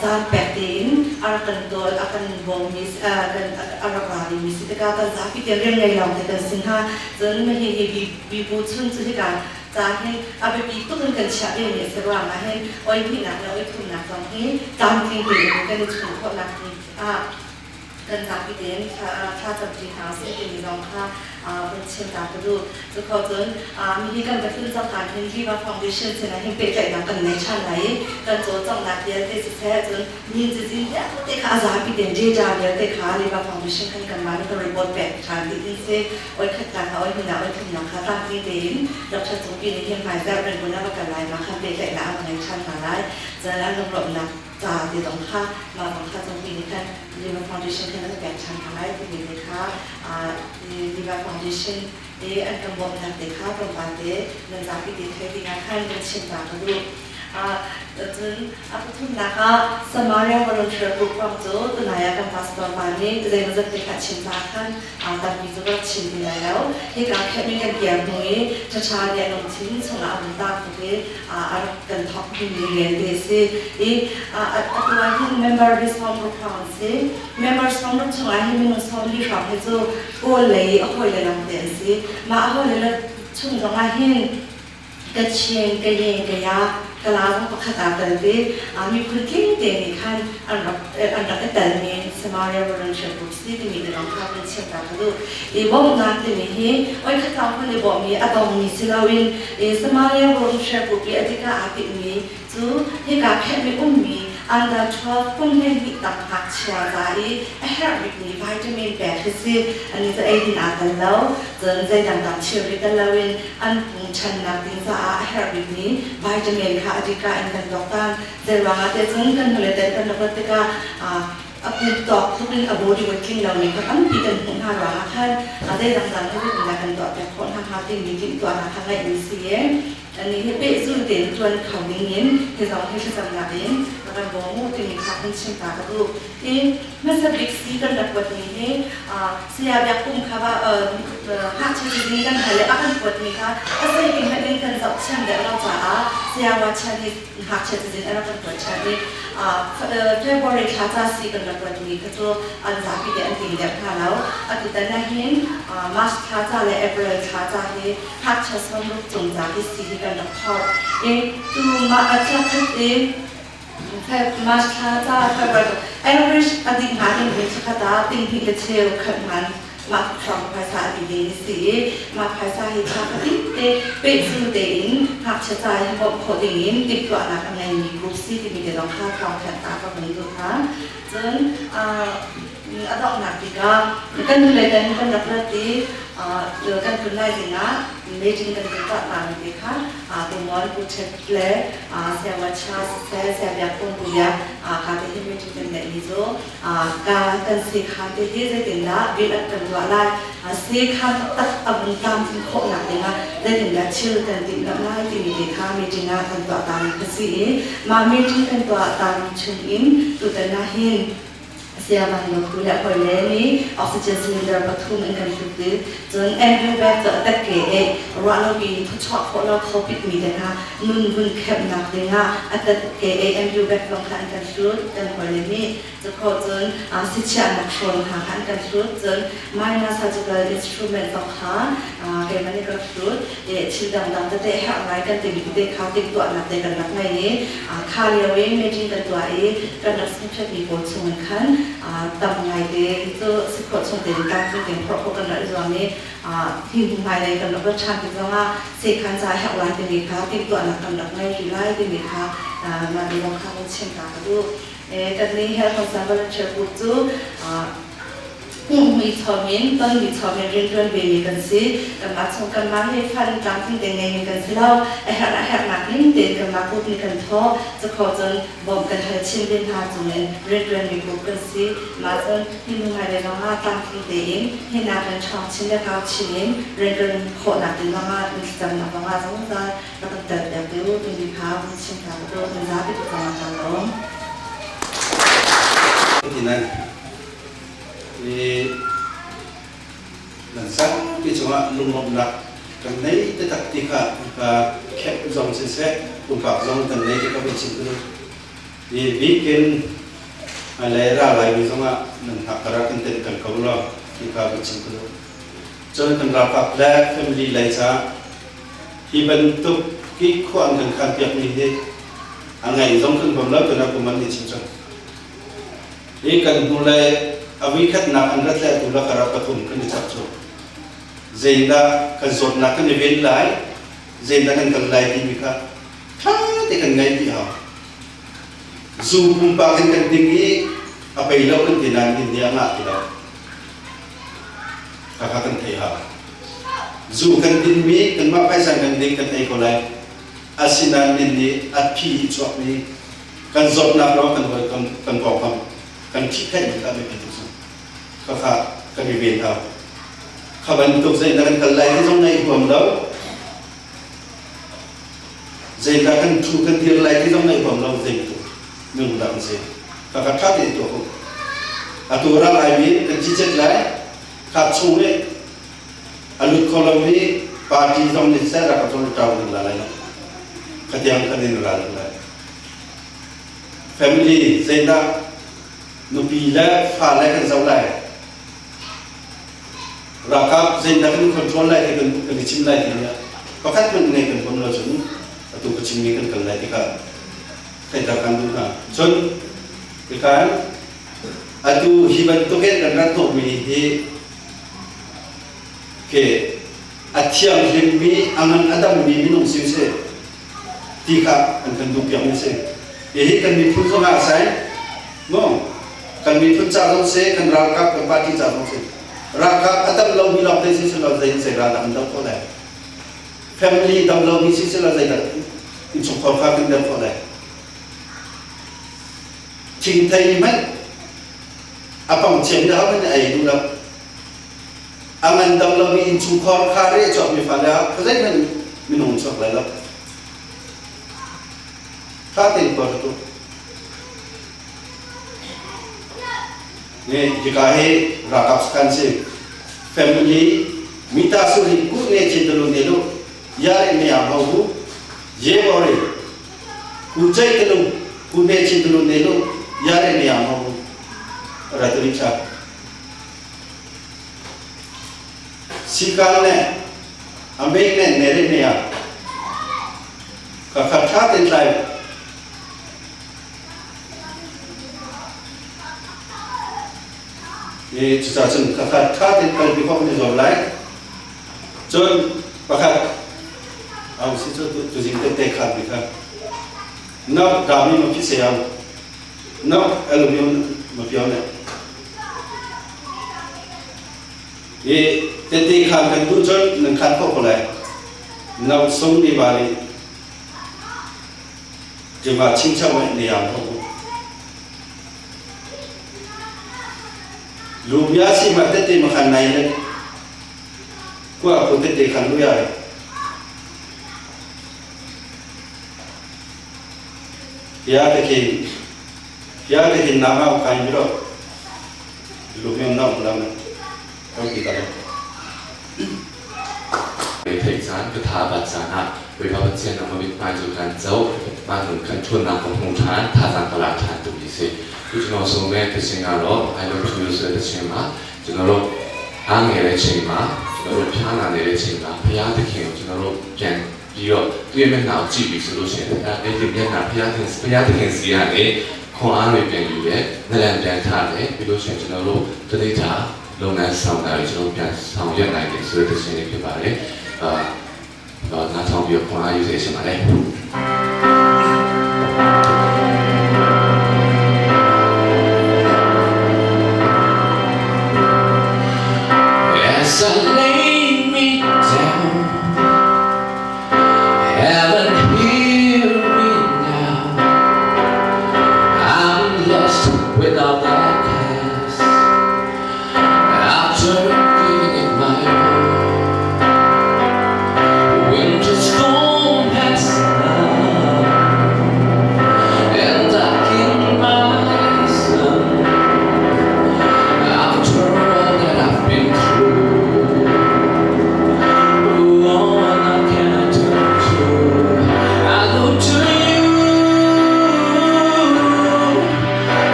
caan pek tein a rak kan dawl, a kan bawmmi, a rak ra dingmi si tikah kan zapi tein rian ngei lawng te kan si hna. Cun hihi Pipu chun cu hika ca hin a biapi tuk in kan chiah ve mi a si ruangah hin oi hnihnak le oi thumnak zong hi tlamtling tein kan i chung khawhnak ding ah kan zapi tein thla camṭi hna usih timi zong kha vun chim ta ka duh. Cu kho cun mihi kan va tlun cang kaan hin Viva Foundation sinah hin pehtlaihnak kan nei ṭhan lai i kan cawlcanghnak vialte siseh cun min cazin vialte kha a zapi tein data vialte kha Viva Foundation khan kanmah nih kan report pek ṭhan dih ding si. Oi khatnak ah oi hmun ah oi thumnak kha tlamtling tein Dr. Cungpi nih hin hmaizarh Rangoon ah va kal lai ma khan pehtlaihnak a va ngei ṭhan hna lai. Cun an lunglawmhnak ca te zong kha mah zong kha Cungpi nih khan Viva Foundation khan an pek ṭhan hna lai timi te kha Viva Foundation i an kan bawmhnak te kha tlawmpal te nan zapi te theih dingah khan kan chim ta ka duh. Cun a pathumnak ah Samaria Volunteer Group kong cu tunai ah kan pastor pa nih zeimawzat te kha chim ta khan tampi cu ka rak chim ti lai lo. Hika khenh in kan kir hnu i ṭhaṭha nih a lungthin chungah a vun taak tuk i a rak kan thawk dingmi rian te a si. I atu ah hin member hi 60 hrawng an si. Member 60 chungah hin minung 40 hrawng hi cu Kawl lei a hawile lawngte an si. Mah a hawile le chung zongah hin Kachin, Kayin, Kaya, Kala zong pakhat aa tel ve. Miphun tling te nih khan an rak i telmi Samaria Volunteer Group si timi te lawng kha kan chim ta ka duh. I bawmhnak timi hi oi khat lawng hmanh i bawmmi a dongmi si loin Samaria Volunteer Group i a dik ah aa timhmi cu hika phenhmi ummi under 12 kum 12 tang ngakchia ca i a herh bikmi vitamin pek hi si. Ani cu eidin aa tel lo. Cun zeidangdang thilri tel loin an pung ṭhannak ding caah a herh bikmi vitamin kha a dika in kan tuaktan. Zeiruang ah tiah cun kan hnulei ten kan rak rat tikah a pum tawk tluk in a body weight tling lomi kha tampi kan hmuh hna ruangah khan zeidangdang hi zeitindah kan tuahpiak khawh hna hnga timi timhtuahnak kha ngeihmi si i Annih hi pehzul tein ṭuan kho dingin hi zong hi thlacamnak in ka kan bawm u timi kha hun chim ta ka duh. Hi hmasa bik si kan rak kuatmi hi saya Biak Pum kha va ngakchia cazin kan hal i a kan kuatmi kha a zeitin hmanh in kan zoh thiam deuh lo caah saya Wacha nih ngakchia cazin a rak kan kuat ṭhan i February thla ca si kan rak kuatmi kha cu an zapi te an tling deuh hna lo. Atutan ah hin March thla ca le April thla ca hi ngakchia sawmruk cung ca hi si hi kan rak thawk i tu mah a thla khat i March thla ca February average a dih hnga ding mi thla ah ting hnih le cheu khat hman mah hrawng phaisa a dih ding si i mah phaisa hi thla khatin te pehzul tein ngakchia ca hi bawmh khawh ding in timhtuahnak a ngeimi group si timi te zong kha thawng thanh ta ka vun duh hna. Cun a donghnak bik ah kan nu le kan kan rak rat i kan tlun lai dingah meeting kan tuah ta mi te kha tumuan pu Ṭhet le Siawa Cha siseh Sia Biak Pung Pu Biak ka te hi meeting kan neih mi cu ka kan sekhan te hi zeitindah build up kan tuah lai, sekhan taktak a vun tlamtlin khawhnak dingah zeitindah thil kan timhlamh lai timi te kha meeting ah kan tuah ta mi kha si i mah meeting kan tuah ta mi chung in tutan ah hin Siavan lungthu le hawile nih oxygen cylinder pathum in kan hlut i cun Andrew Beck cu a tekke i ruah lopi in thawchuah khawh lo thawpit mi te hna nun vun khemhnak dingah a tekke i Andrew Beck zong kha an kan hlut kan hawile nih. Cu cun sichiahnak hrawn hna kha an kan hlut, cun minor surgical instrument zong kha keimah nih ka rak hlut i thil dangdang tete herh ngai kan timi tete kha timhtuahnak te kan rak ngei i kha lio i meeting kan tuah i kan rak sungphiatmi pawl chungin khan tam ngaite cu si khawh chung tein tlamtling tein phorh khawh kan rak i zuam i hi hnu hmailei kan rak rat ṭhan tik zongah sekhan ca herh lai timi kha timhtuahnak kan rak ngei rih lai timi kha mah ti zong kha kan chim ta ka duh. Kan nih Health Concern Volunteer Group cu Hmuhmi chawm in tonmi chawm in rianṭuan vemi kan si. Kanmah chung kanmah hi fund tlamtling te ngeimi kan si lo. A herh a herhnak ning tein kanmah group nih kan thawh. Cukho cun bawmh kan hal chin ve hna cungin rianṭuanmi group kan si. Mah cun hi hnu hmailei zongah tlamtling tein hi nakin ṭhawng chin le kau chin in rianṭuan khawhnak ding zongah nan thlacamnak zongah zungzal rak kan telpiak te u timi kha vun chim ta ka duh. Nan zapi te cungah kaa lawm. Tinan i nan zapi cungah lunglawmhnak kan nei taktak ti kha ka khenh zong siseh pumpak zong kan nei ti kha vun chim ka duh. I bikin hmailei ra laimi zongah nan hngak ka rak kan tenh peng ko law ti kha vun chim ka duh. Cun kan ralkap le family lei caah hi bantuk hi khua an kan khan piakmi hi a ngaih zong kan huam lo tuan kum an ni chim cang. Hi kan hnulei a voikhatnak an rat le atu la karah pathum kan i chap cu. Zeidah kan zawtnak kan i ven lai, zeidah kan kal lai timi kha ṭha te kan ngaih dih hau. Zu pumpak in kan ding i a pei lo kan ti nain din nih a ngah ti lo. Khakha kan thei hau. Zu kan dinmi kanmah phaisa kan ding kan ei ko lai. Asinain din nih a phi i chuakmi kan zawtnak lawng kan hawi kan kan pawngkam kan ṭhihphaih mi kha biapi tuk cu khakha kan i ven hau. Kha bantuk zeidah kan kal lai ti zong na i huam lo. Zeidah kan ṭhu kan dir lai ti zong na i huam lo zei bantuk minung dah kan si. Khakha ṭha tein tuah ko. Atu ral laimi kan cicet lai kha chung nih a lut kho lomi party zong nih seh rak zong ṭau ding la lai lo. Khatiang kan in ral lai. Family zeidah nupi le fale kan zoh lai. Ralkap zeidah kan control lai ti kan kan i chim lai ti nih pakhat hmanh ngei kan pom lo cun atu ka chimmi kan kal lai ti kha theihter kan duh hna. Cun tikan atu hi bantuk in kan rat hnawhmi hi ke a thianghlimmi a ngan a dammi minung si usih ti kha an kan duhpiakmi a si. Hihi kan miphun zong ah sai no kan miphun ca zong si kan ralkap kan party ca zong si ralkap a dam lomi lawng te si selaw zei zei ral dah kan doh khawh lai family dam lomi si selaw zei dah innchungkhar kha kan doh khawh lai thingthei hmanh a pang chiam le hmanh ei duh lo a ngandam lomi innchungkhar kha re chuakmi fale ah khuazei hmanh minung chuak lai lo tha tein tuah tu ne hika hi ralkap sakhan si family mita su hi ku ne chin tulu ne lu yare ne ya ho hu ye bore ku chai tulu ku ne chin tulu ne lu yare ne ya ho hu raturi cha Sikaan le a mei le ne le ah ka khat ṭha tein tlai. I cucaah cun ka khat ṭha tein kalpi khawh kan i zuam lai. Cun pakhat au si cu tuzing tete khan mi kha nok dami ma phi se au nok aluminium ma piao ne I tete khaan kan duh cun nan khaan khawh ko lai. No sung ni ba nih tiva chingchang mai ne yang ho. Lumia si ma tete ma khan nai le kwa ko tete khan lu ya le. Ya te kin ya te kin nama kai mi ro လူမျိုးနောက်လာမယ်ဟုတ်ပြီတော့ Thei caan ka tha bat caan ah Bawipa Pathian nangmah mithmai cu kan zoh mah nun kan ṭhawnnak ka hmu ṭhan thazaang ka la ṭhan timi si tu cu so me တခြင်းကတော့ I love to you ဆိုတဲ့တခြင်းမှာကျွန်တော်တို့အားငယ်တဲ့အချိန်မှာကျွန်တော်တို့ဖျားနာနေတဲ့အချိန်မှာဘုရားသခင်ကိုကျွန်တော်တို့ပြန်ပြီးတော့သူ့ရဲ့မျက်နှာကိုကြည့်ပြီးဆိုလို့ရှိရင်အဲ့ဒီမျက်နှာဘုရားသခင်ဘုရားသခင်စီကနေခွန်အားတွေပြန်ယူတယ်နလန်ပြန်ထားတယ်ပြီးလို့ရှိရင်ကျွန်တော်တို့တတိထားလုပ်ငန်းဆောင်တာတွေကျွန်တော်ပြန်ဆောင်ရွက်နိုင်တယ်ဆိုတဲ့တခြင်းလေးဖြစ်ပါတယ်အာတော့နားထောင်ပြီးခွန်အားယူစေချင်ပါတယ်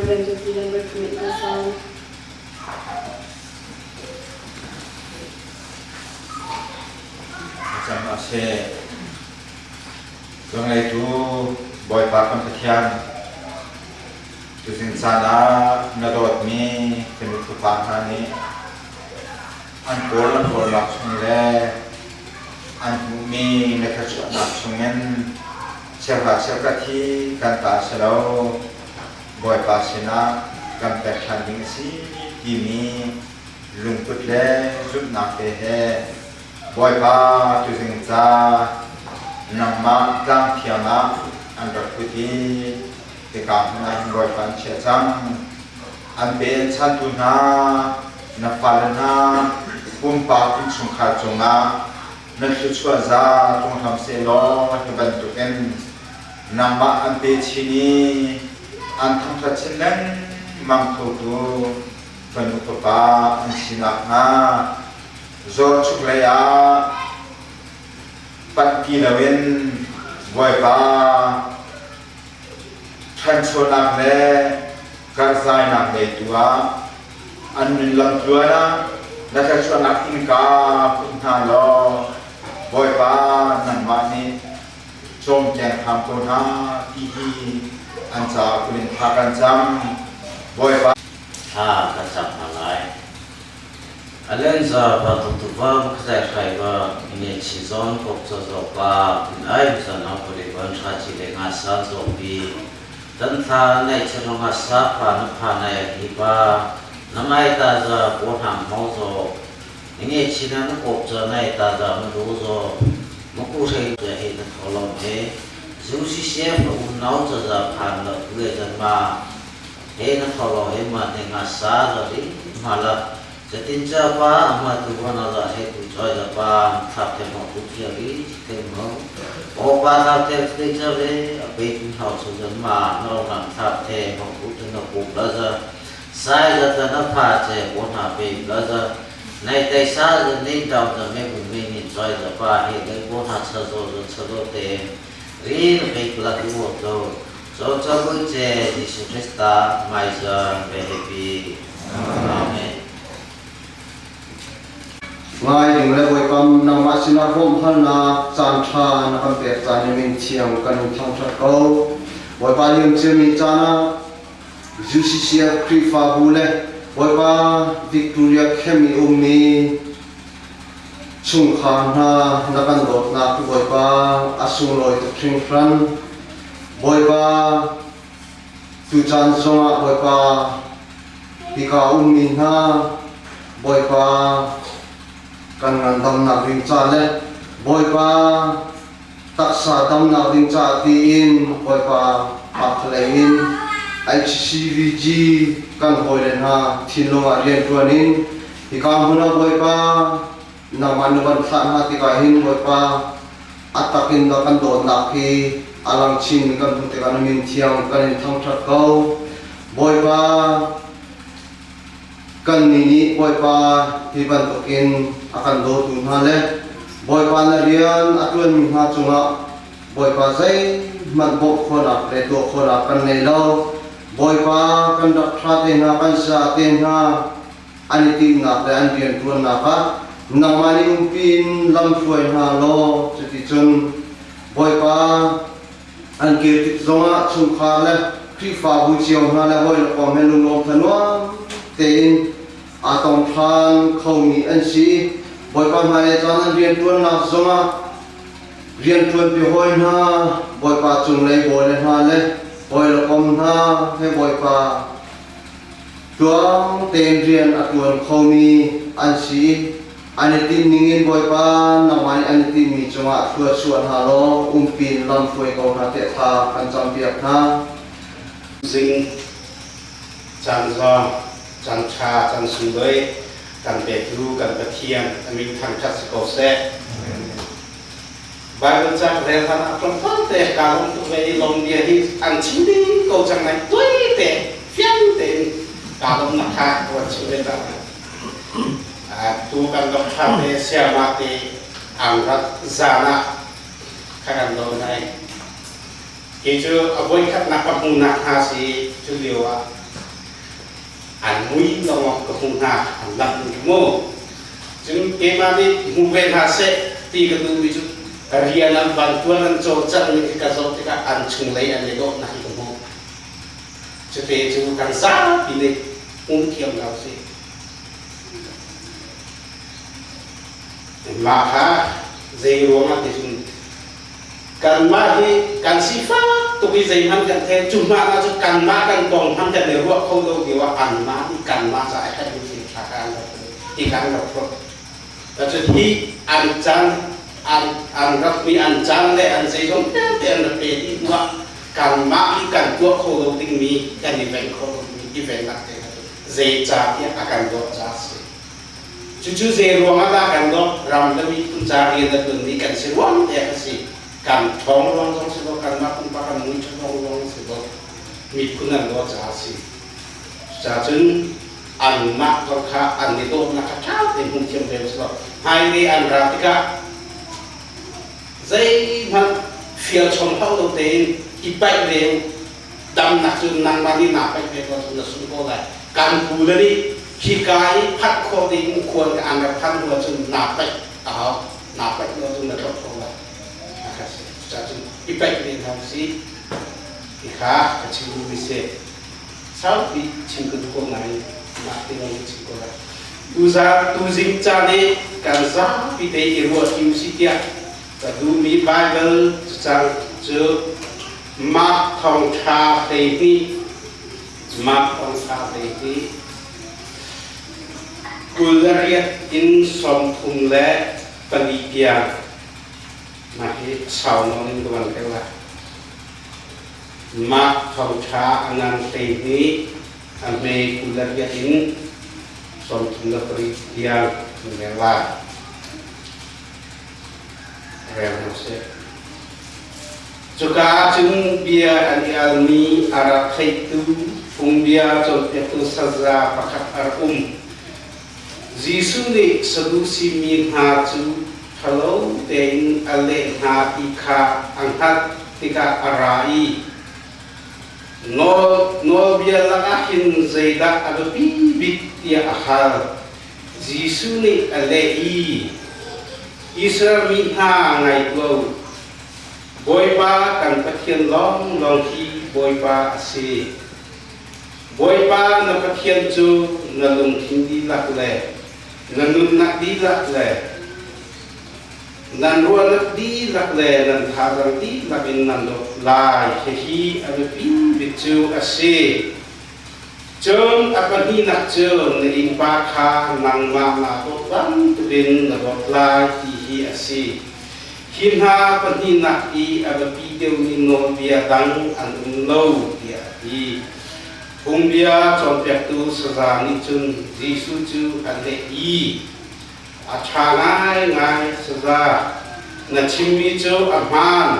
Rev. Jesse Lambert Commit na sawm. Cam a si. Zongleitu Bawipa kan Pathian, tuzing caan ah na dawtmi kan mithupa hna nih an kawl an kawlnak chung le an hmuhmi na thluachuahnak chungin cheuhra cheukhat hi kan ta si lo, Bawipa sinah kan pek ṭhan ding a si timi lungput le zumhnak te he Bawipa tuzing ca nangmah tlangthiang ah an rak put i hika hmun ah hin Bawipa an chiah cang. An pe an chantu hna, na fale hna, pumpak innchungkhar cungah na thluachuah za tlung hram sehlaw hi bantukin nangmah an pe chin i an thangṭhat chin lengmang khotu fanu fapa an si nakhnga Zawrchuk lei ah panh ti loin Bawipa ṭhanchonak le karhzainak lei tu ah an nun lamtluan ah na thluachuahnak innka put hna law Bawipa nangmah nih cawmkeng hram ko hna ti hi an caah kulin thla kan cam. Bawipa Thla kan cam hna lai. Alenza ba tuktuva bukzai hrai ba nge chi zon kok cho zo pa pin ai zon ang puli ban tha chi le nga sa zo pi tan tha nei che ro nga sa pha na pha nai hi pa na mai ta za bo ham ho zo nge chi na na kok cho nai ta za ma ru zo ma ku thei ja he na tho lo he zu si se pa um nau cha za phan la le jan ma He na tho lo he ma te nga sa za ri ma la zatin cha pa ama tu wa na za he tu choi za pa thap te mo tu chia ri te mo o pa thap te te cha ve a pe tu hau chu zan ma na ro nam thap te mo tu te na ku la za sai za ta na pha che bo na pe la za nai tai sa za nei dau za me bu me ni choi za pa he le bo na cha zo zo cha zo te ri na pe la tu mo zo Zocabu ce Jesuh Krista hmaizarh ve happy. Amen. Ngai ding le Bawipa nangmah sinah bawmhhalnak caan ṭha na kan pek caan i min thiang kan in thangṭhat ko. Bawipa liam ciami caan ah UCCF Khrihfabu le Bawipa Victoria Camp i ummi chungkhar hna na kan dawtnak Bawipa a sunglawi tuk hringhran. Bawipa, tucaan zongah Bawipa, hika ummi hna, Bawipa, kan ngandamnak ding ca le Bawipa, taksa damnak ding ca tiin Bawipa pakhalei in HCVG kan hawile hna thinlung ah rianṭuan in hika hmun ah Bawipa nangmah na van thlah hna tikah hin Bawipa a tak in na kan dawtnak hi a lang chin kan hmuh tikah na min thiang kan in thangṭhat ko. Bawipa, kannih nih Bawipa hi bantukin a kan dawtu hna le Bawipa na rian a ṭuanmi hna cungah Bawipa zeihmanh bawmh khawhnak le tuah khawhnak kan nei lo. Bawipa kan rak ṭha te hna, kan sa te hna, an i timhnak le an rianṭuannak ah nangmah nih umpi in lamhruai hna law cuticun Bawipa an kir tik zongah chungkhar le Khrihfabu cio hna le hawi le kom he lunglawm thanuam tein aa tong ṭhan khomi an si. Bawipa hmailei caan an rianṭuannak zongah rianṭuanpi hawi hna, Bawipa cunglei bawi le hna le hawi le kom hna he Bawipa Tluang tein rian a ṭuan khomi an si i an i tinh ningin Bawipa nangmah nih an i tinhmi cungah thlua chuah hna law umpi in lam hruai ko hna tiah thla kan campiak hna. Zing caan zong caan ṭha caan sunglawi kan petu kan Pathian a min thangṭhat si ko seh. Bible ca rel hlan ah tlawmpal te kaa lawm tuk ve i lawm bia hi an chim ding ko cang lai tuai te fiang tein kaa lawmnak kha ka van chim ve ta tu kan doctor te sayama te an rat zan ah kha kan lo nai kei cu a voikhatnak ka hmuhnak hna si cu lio ah. An mui lawng ka hmuh hna, an langh ning khi mu. Cun keimah nih hmu ve hna seh ti ka duhmi cu rian an van tuan an cawlcangh ning khi ka zoh tikah an chunglei an i dawhnak hi ka hmuh. Cute cu kan zapi nih hmu thiam hna usih. Mah kha zei ruangah ti cun kanmah hi kan sifak tuk i zeihmanh kan thei cu hmanh ah cun kanmah kan kong hmanh kan i ruah kho lo lio ah anmah nih kanmah caah a herhmi thil ṭha kha an rak ti kha an rak ruah. Cun hi an caan an an rakmi an caan le an zeizong vialte an rak pe dih hnuah kanmah hi kan tuah kho lo dingmi kan i veng kho lo dingmi i vennak te kha cu zeicahtiah a kan dawt caah a si. Cucu zei ruangah dah kan dawt? Ram le miphun ca rian a ṭuanmi kan si ruang te a si. Kan ṭhawng ruang zong si lo, kanmah pumpak kan mui ṭhawng ruang si lo. Miphun an dawt caah a si. Cucaah cun anmah zong kha an i dawtnak kha ṭha tein hmu thiam ve usih law hmailei an ra tikah zeihmanh fial chom hau lo tein i paih ve u. Damnak cu nangmah nih naa paih ve ko ahcun na sung ko lai. Kan pu le nih hika i phanh khawh ding khual ka an rak phanh hnu ahcun naa paih a hau. Naa paih lo ahcun na tlok ko lai. A si. Cucaah cun i paih ve hna usih. Ti kha ka chim duhmi si. Saupi chim ka duh ko nain mah ti lawng ka chim ko lai. Tuzaan tuzing caan i kan zapi te i ruah ṭi usih tiah ka duhmi Baibal cacang cu Mark thawngṭha 12, Mark thawngṭha 12, 28 in 34 tiang mah hi sau nawn in ka van rel lai. Mark thawngṭha a ngan 12, a hme 28 in 34 tiang kan rel lai. Rel hna sih. Cuka ah cun bia an i almi a rak theihtu phungbia cawnpiaktu saza pakhat a rak um. Jesuh nih Sadusi mi hna cu ṭhalo tein a leh hna ti kha a hngalh tikah a ra i, Nawlbia lakah hin zeidah a biapi bik tiah a hal. Jesuh nih a leh i, Israel mi hna ngai tuah u. Bawipa kan Pathian lawnglawng hi Bawipa a si. Bawipa na Pathian cu na lungthin dihlak le na nunnak dihlak le nan ruahnak dihlak le nan thazaang dihlak in nan dawt lai. Hihi a biapi bik cu a si. Cun a pahnihnak cu na innpa kha nangmah naa dawt bantukin na dawt lai ti hi a si. Hi hna pahnihnak i a biapi deuhmi nawlbia dang an um lo tiah a ti. Phungbia cawnpiaktu saza nih cun Jesuh cu a leh i, A ṭha ngaingai saza, na chimmi cu a hmaan.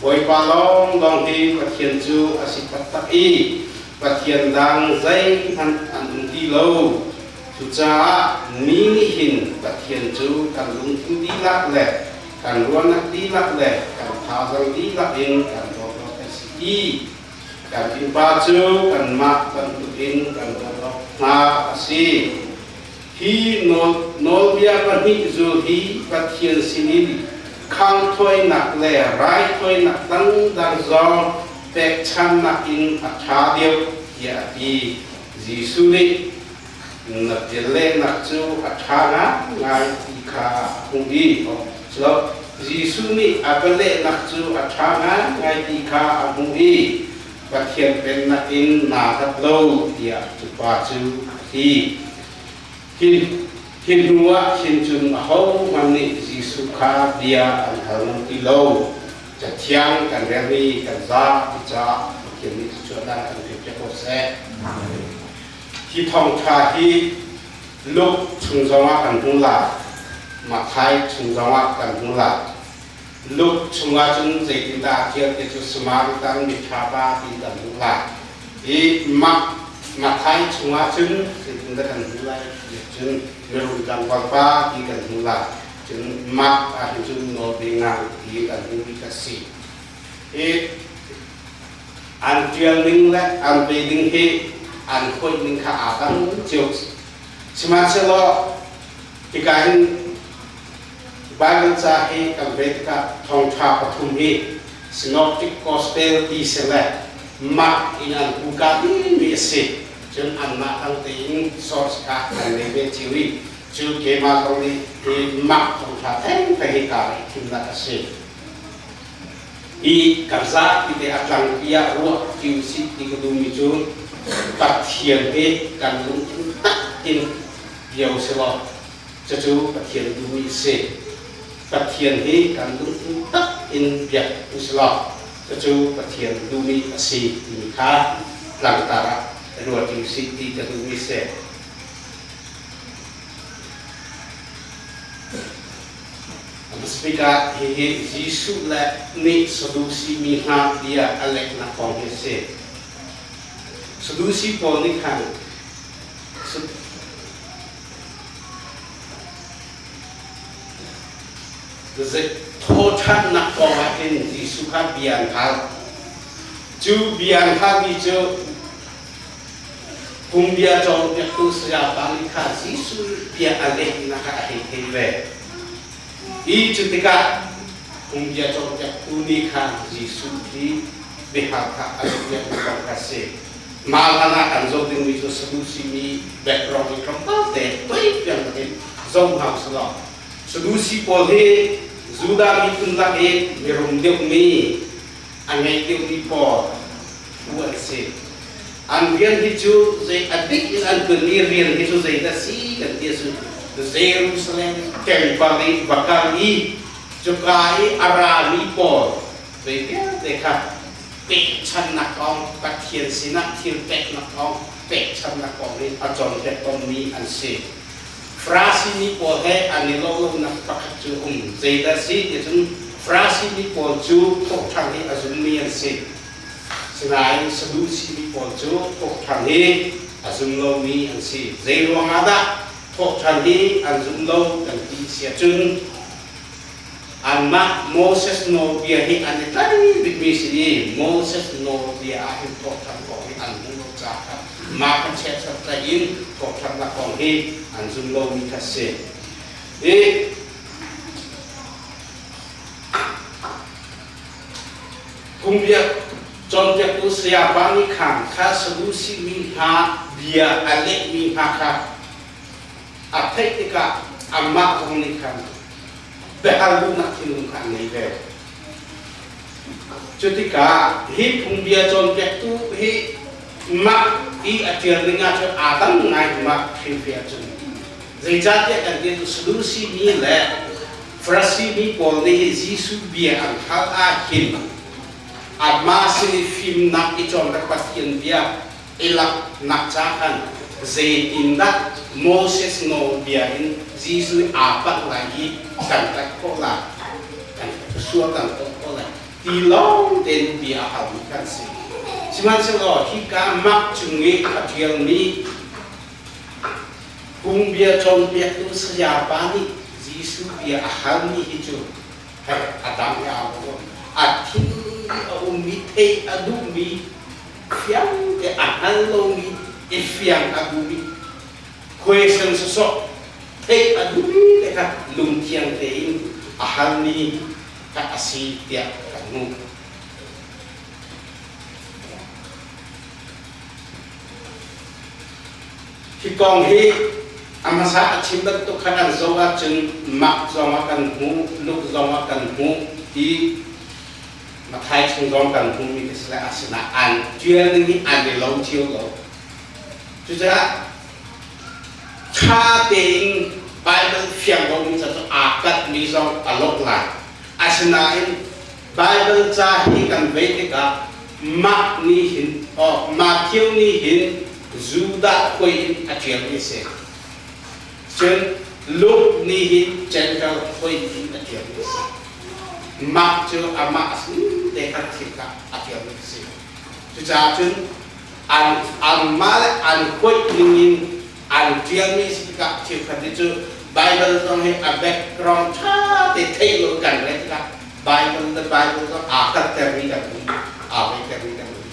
Bawipa lawnglawng hi Pathian cu a si taktak i Pathian dang zeihmanh an um ti lo. Cucaah mi nih hin Pathian cu kan lungthin dihlak le kan ruahnak dihlak le kan thazaang dihlak in kan dawt awk a si i kan innpa cu kanmah bantukin kan dawt awk hna a si. Hi nawlbia pahnih zul hi Pathian sinin khangthawinak le raithawinak dangdang zong pekchanhnak in a ṭha deuh tiah a ti. Jesuh nih na bialehnak cu a ṭha ngaingai ti kha a hmuh i Jesuh nih a bialehnak cu a ṭha ngaingai ti kha a hmuh i Pathian Pennak in naa hlat lo tiah cu pa cu a ti. Hi hnuah hin cun ahohmanh nih Jesuh kha bia an hal ngam ti lo. Cathiang kan relmi kan zapi caah Pathian nih thluachuahnak kan pek ko seh. Hi thawngṭha hi Luke chung zongah kan hmu lai, Matthai chung zongah kan hmu lai. Luke chungah cun zeitindah a ṭial ti cu Samaritan miṭha pa ti kan hmuh lai. I Matthai chungah cun zeitindah kan hmuh lai ti cun mirum tlangval pa ti kan hmuh lai. Cun Mark ah hin cun nawlbia ngang ti kan hmuh mi kha si. Hi an ṭial ning le an pe ding hi An hoih ning kha aa dang cio. Sihmanhsehlaw hika hin Bible ca hi kan rel tikah thawngṭha pathum hi Synoptic Gospel ti si le Mark in an hmuka mi a si. Cun anmah dang tein source kha an ngei ve cio i cu keimah zong nih hi Mark thawngṭha theng ka hi kaa i thimnak a si. Hi kan zapi te a tlangpi ah ruah ṭi usih ti ka duhmi cu Pathian hi kan lungthin tak in bia usilaw cucu Pathian duhmi a si. Pathian hi kan lungthin tak in biak usilaw cucu Pathian duhmi a si timi kha tlangtar ah ruat ṭi usih ti ka duhmi a si. Speaker, hihi Jesuh le nih Sadusi mi hna bia a leknak kong hi a si. Sadusi pawl nih khan thawṭhannak kong ah hin Jesuh kha bia an hal. Cu bia an halmi cu Phungbia cawnpiaktu sayapa nih kha Jesuh bia a lehnak ah a hei thei ve. Hi cu tikah phungbia cawnpiaktu nih khan Jesuh hi biahal kha a zohpiakmi kong kha a si. Mah hlan ah kan zoh dingmi cu Sadusi mi background in tlawmpal te toi piang takin zoh hna usih law Sadusi pawl hi Judah miphun lak i mirum deuhmi a ngei deuhmi pawl phu an si. An rian hi cu zei a dik in an ṭuanmi rian hi cu zeidah si kan ti ahcun Jerusalem temple i va kal i cuka i a rami pawl zei vialte kha pekchannak kong Pathian sinah thil peknak kong pekchannak kong hi a cawnpiak tawnmi an si. Farasi mi pawl he an i lawh lonak pakhat cu a um. Zeidah a si ti cun Farasi mi pawl cu thawhṭhan hi a zummi an si. Sinain Sadusi mi pawl cu thawhṭhan hi a zum lomi an si. Zei ruangah dah thawhṭhan hi an zum lo kan ti si ahcun anmah Moses nawlbia hi an i tlai bikmi si i Moses nawlbia ah hin thawhṭhan kong hi an hmuh lo caah kha mah kan chiatserh tlaih in thawhṭhannak kong hi an zum lomi kha si. I phungbia cawnpiaktu sayapa nih khan kha Sadusi mi hna bia a lehmi hna kha a theih tikah amah zong nih khan biahal duhnak thinlung kha an ngei ve. Cu tikah hi phungbia cawnpiaktu hi mah i a ṭial ning ahcun aa dang ngai mah hrimhri ahcun. Zeicahtiah kan ti cu Sadusi mi le Farasi mi pawl nih hi Jesuh bia an hal ahhin anmah sin i fimnak i cawn le Pathian bia i laknak ca khan zeitindah Moses nawlbia in Jesuh aa panh lai i kan tlaih khawh lai, kan sual kan tuah khawh lai ti lawng tein bia a halmi kan si. Sihmanhsehlaw hika mak cung i a ṭialmi phungbia cawnpiaktu sayapa nih Jesuh bia a halmi hi cu hei a dang i aa lo. A thinlung i a ummi theih a duhmi fiang te a hngal lomi i fiang a duhmi question sawsawh theih a duhmi te kha lungthiang tein a halmi kha a si tiah kan hmuh. Hi kong hi a hmasa a chim bantuk kha kan zoh ahcun mak zong ah kan hmuh, luk zong ah kan hmuh i Mathai chung zong kan hmuhmi ka si lai asinain an ṭial ning hi an i lo cio lo. Cucaah ṭha tein Baibal fiang lomi ca cu aa katmi zong a lawh lai. Asinain Baibal ca hi kan vei tikah mah nih hin oh, Matthew nih hin Judah khuai in a ṭialmi a si. Cun Luke nih hin Gentile khuai in a ṭialmi a si. Mah cu amah a si te kha thil kha a ṭialmi a si. Cucaah cun an anmah le an huaih ning in an ṭialmi si tikah cheukhat nih cu Bible zong hi a background ṭha te theih lo kan rel tikah Bible le Bible zong aa kaltermi kan um, aa weitermi kan um.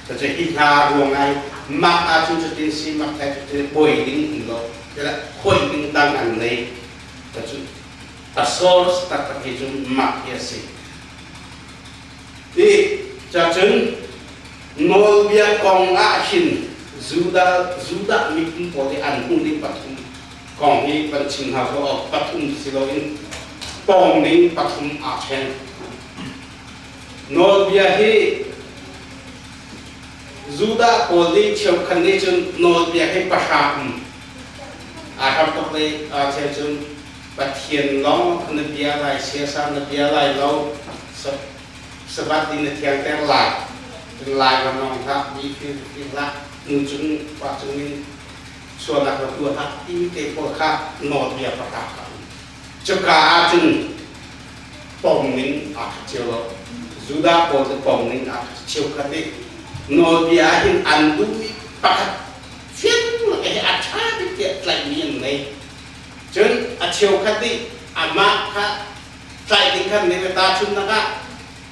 Cucu hi hna ruang ai Mak ahcun cutin si, mak thai cutin buai ding um lo. Kela khoi ding dang an nei. Cu a source taktak hi cu mak hi a si. Ti cacun nawlbia kong ah hin Judah Judah miphun pawl hi an hmuh ning pathum kong hi kan chim hna ko awk pathum si loin pawng ning pathum aa ṭhen. Nawlbia hi Judah pawl nih cheukhat nih cun nawlbia hi pahra um aa hramthok lei cheu cun Pathian lawng na bia lai, siasal na bia lai lo, Sabbath ni na thiangter lai, cun lai va nawng hlah, mi fir fir hlah, nu cung pa cung in sualnak va tuah hlah timi te pawl kha nawlbia pahra kha um. Cuka ah cun pom ning aa khat cio lo. Judah pawl cu pom ning aa khat cheukhat nih nawlbia ah hin an duhmi pakhat fiang lak hi a ṭha bik tiah tlaihmi an ngei. Cun a cheukhat nih amah kha tlaih ding khan nih tahchunhnak ah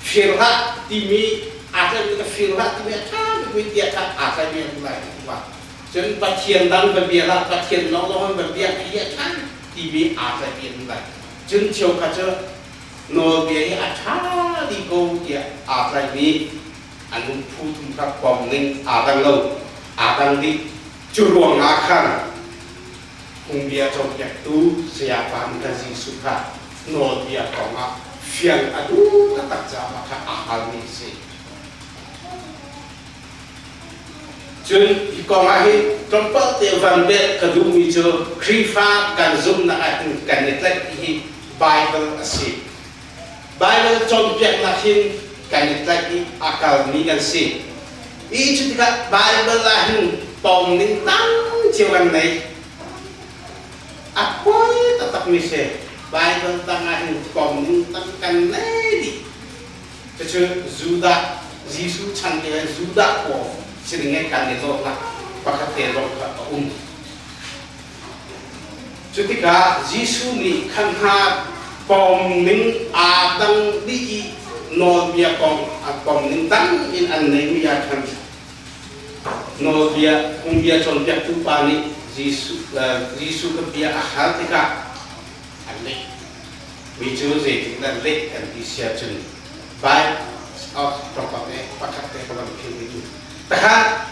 fir hlah timi aa tlaihmi ka fir hlah timi a ṭha bikmi tiah kha aa tlaihmi an um lai ti Cun Pathian dang va bia hlah, Pathian lawnglawng va biak hi a ṭha timi aa tlaihmi an um lai. Cun cheukhat cu nawlbia hi a ṭha dih ko tiah aa tlaihmi an um phu thum kha pom ning aa dang lo, aa dang dih. Cu ruangah khan Phungbia cawnpiaktu sayapa nih khan Jesuh kha nawlbia kongah fial a duh taktak caah kha a halmi a si. Cun hi kong ah hin tlawmpal te van belh ka duhmi cu Khrihfa kan zumhnak ah hin kan i tlaih ti hi Bible a si. Bible cawnpiaknak hin kan i tlaih i a kalmi kan si. I cu tikah Bible ah hin pom ning tam cio kan nei. A poi taktakmi si. Bible tang ah hin pom ning tam kan nei dih. Cucu Judah, Jesuh chan te Judah pawl sining he kan i lawhnak pakhat te zong kha a um. Cu tikah Jesuh nih khan hna pom ning aa dang dih i nawlbia kong a pom ning dang in an neimi ah khan nawlbia phungbia cawnpiaktu pa nih Jesuh Jesuh ka bia a hal tikah an leh. Mi cu zeitik dah leh kan ti si ahcun Bible of pakhat te ka van philh mi cu takhan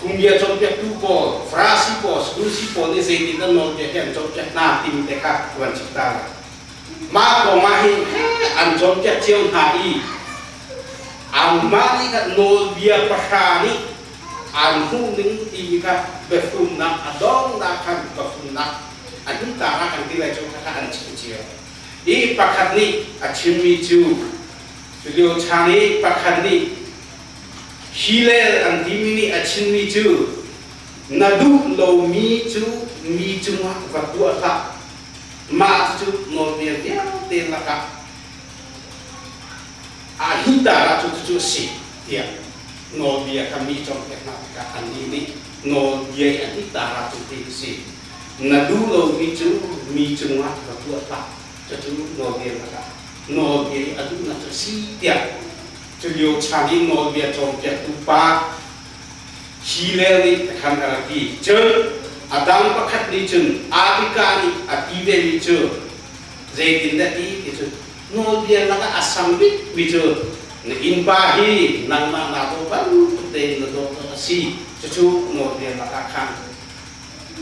Phungbia cawnpiaktu pawl, Farasi pawl, Sadusi pawl nih zeitindah nawlbia hi an cawnpiak hna timi te kha ka van chim ta lai. Mah kong ah hin an cawnpiak cio hna i anmah nih khan nawlbia pahra nih an hmuhning timi kha biafumnak a donghnak khan biafumnak a hnutar ah kan ti lai cu kha an chim cio. I pakhat nih a chimmi cu cu lio chan i pakhat nih Hillel an timi nih a chimmi cu na duh lomi cu mi cungah va tuah hlah. Mah cucu nawlbia vialte lakah aa hintar ah cu cucu a si tiah nawlbia kha mi cawnpiak hna tikah annih nih nawlbia i a hintar ah cu ti a si. Na duh lomi cu mi cungah va tuah hlah. Cucu nawlbia lakah nawlbia i a duhnak cu a si tiah Culio chan i nawlbia cawnpiaktu pa Hillel nih khan a rak ti. Cun a dang pakhat nih cun Abika nih a ti vemi cu zeitindah ti ti cu nawlbia lakah a sang bikmi cu na innpa hi nangmah naa dawh bantuk tein na dawt awk a si. Cucu nawlbia lakah khan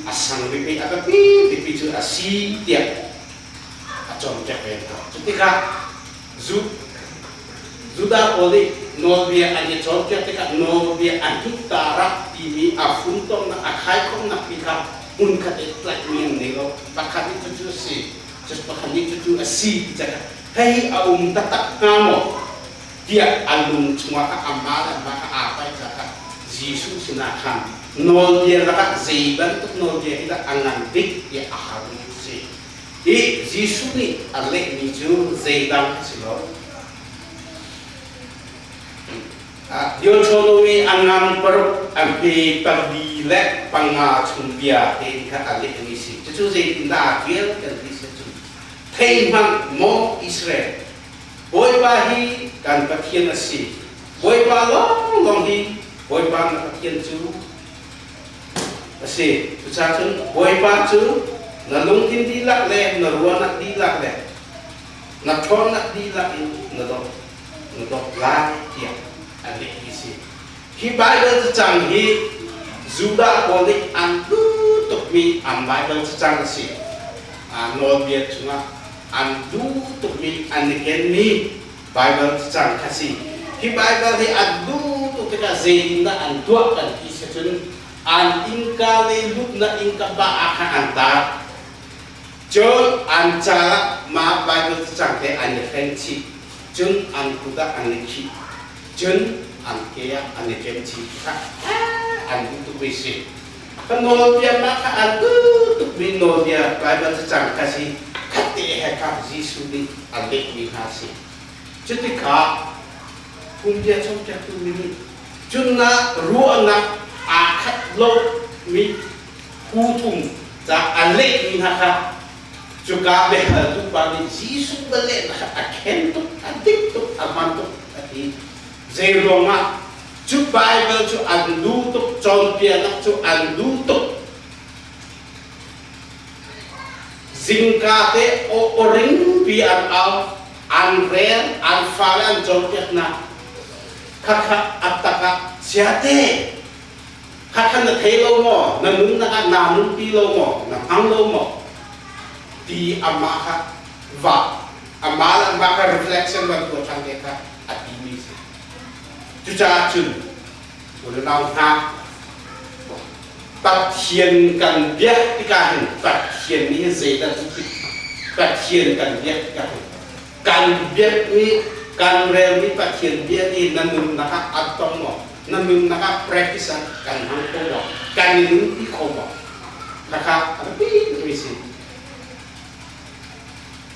a sang bikmi a biapi bikmi cu a si tiah a cawnpiak ve hna. Cutikah Judah pawl nih nawlbia an i cawnpiak tikah nawlbia an hiktarak timi a funtomnak a khaikhomnak pi kha hmunkhat i tlaihmi an nei lo. Pakhat nih cucu a si, pakhat nih cucu a si ti cakha hei a um taktak hnga maw tiah an lung chungah kha amah le amah kha aa paih caah kha Jesuh sinah khan nawlbia lakah zei bantuk nawlbia hi dah a ngan bik tiah a halmi a si. Hi Jesuh nih a lehmi cu zeidang a si lo. Deuteronomy a ngan paruk a hme pali le panga chung bia te kha a lehmi si. Cucu zeitindah aa ṭial kan ti si cun thei hmanh maw Israel Bawipa hi kan Pathian a si. Bawipa lawnglawng hi Bawipa na Pathian cu a si. Cucaah cun Bawipa cu na lungthin dihlak le na ruahnak dihlak le na ṭhawnnak dihlak in na dawt na dawt lai tiah a lehmi si. Hi Baibal cacang hi Judah pawl nih an duh tukmi an Baibal cacang a si. Nawlbia chungah an duh tukmi an i kenmi Baibal cacang kha si. Hi Baibal hi an duh tuk tikah zeitindah an tuah kan ti si cun an innka le lutnak innka ba ah khan an tar. Cun an cal ah mah Baibal cacang te an i hren chih. Cun an kut ah an i khih. Cun an ke ah an i ṭem chih kha an duh tukmi si. Ka nawlbia mah kha an duh tukmi nawlbia Baibal cacang kha si. Khatte he kha Jesuh nih a lehmi hna si. Cutikah phungbia cawnpiaktu mi nih cun na ruahnak aa khat lomi phu thum ca a lehmi hna kha cuka biahaltu pa nih Jesuh va lehnak kha a khen tuk, a dik tuk, a hman tuk a ti. Zei ruangah cu Baibal cu an duh tuk, cawnpiaknak cu an duh tuk. Zingka te aw ringpi an au, an rel, an fale an cawnpiaknak khakha a tak ah siate khakha na thei lo maw, na nunnak ah naa nunpi lo maw, na hmang lo maw ti amah kha va amah le amah kha reflection van tuah ṭhan te kha a timi si. Cucaah cun unau hna Pathian kan biak tikah hin Pathian nih hin zeidah duh ti Pathian kan biak tikah hin kan biakmi kan relmi Pathian bia nih na nunnak ah an tong maw na nunnak ah practice ah kan hmang kho maw kan i nunpi kho maw khakha a biapi tukmi si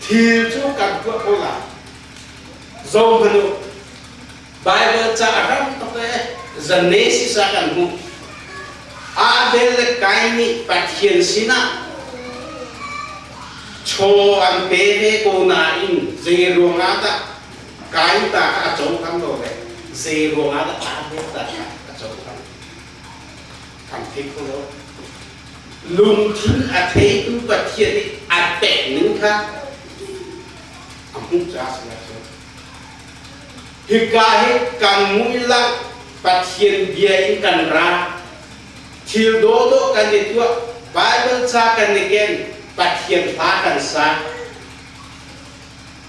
thil cu kan tuah ko lai zo hmanh u Baibal ca a ram tuk e Genesis ah kan hmuh. Abel le Kain nih Pathian sinah chaw an pe ve ko nain zei ruangah dah Kain ta kha a cohlang lo le zei ruangah dah Abel ta kha a cohlang? Kan thei kho lo. Lungthin a theitu Pathian nih a pek ning kha a hmuh caah si lai cu. Hika hi kan mui lang Pathian bia in kan ra. Thil dawhdawh kan i tuah, Bible ca kan i ken, Pathian hla kan sa.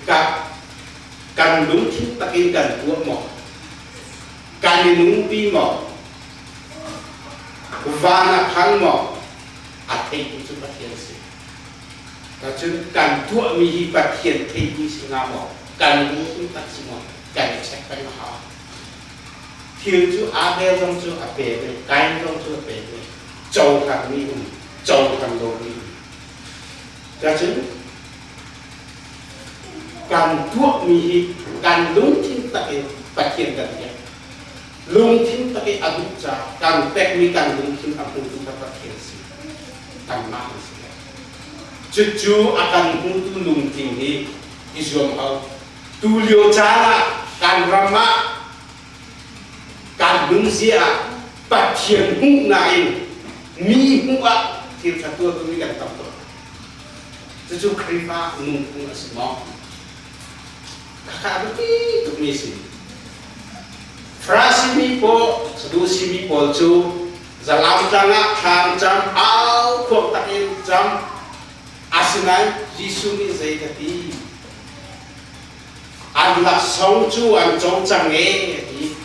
Ka kan lungthin takin kan tuah maw? Kan i nungpi maw? Van a phang maw? A theitu cu Pathian si. Cun kan tuahmi hi Pathian theihmi si hnga maw? Kan lungthin tak si maw? Kan i check peng a hau. Thil cu Abel zong cu a pe ve, Kain zong cu a pe ve. Cohlanmi um, cohlan lomi um. Cun kan tuahmi hi kan lungthin tak in Pathian kan biak. Lungthin tak i a duh caah kan pekmi kan lungthin a hmutu kha Pathian si. Kanmah kan si. Cucu a kan hmutu lungthin hi i zuam hau. Tulio caan ah kan ram ah kan nunzia ah Pathian hmuhnak in mi hmuh ah thil ṭha tuah duhmi kan tam tuk. Cucu Khrihfa nunphung a si maw? Khakha a biapi tukmi a si. Farasi mi pawl, Sadusi mi pawl cu zalam tlang ah thlam cam au khuak takin cam. Asinain Jesuh nih zei ka ti? An laksawng cu an co cang e a ti.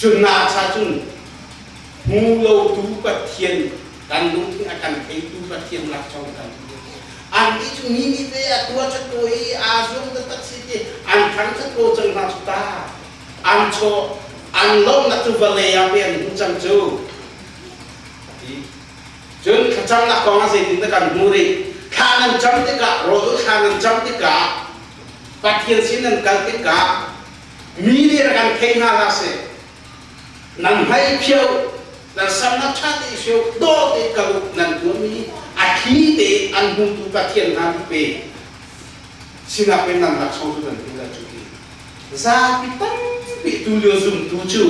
Cun na cha cun hmu lotu Pathian kan lungthin a kan theitu Pathian laksawng kan hmu. An nih cu mi nih te a tua chat ko i aa zuam taktak si ti an thang chat ko cang hna cu ta. An chaw an lawmnak cu vawlei ah pe an hmu cang cu. A ti. Cun thlacamnak kong ah zeitin dah kan hmuh rih? Thla nan cam tikah, rawl thla nan cam tikah, Pathian sin nan kal tikah mi nih rak an thei hna hlah seh. Nan hmai phio, nan sam na ṭha te phio, dawh te kal u, nan tuahmi a thli te an hmutu Pathian hna nih pe sinah pe nan laksawng cu nan hmu lai cu ti. Zapi tampi tulio zumtu cu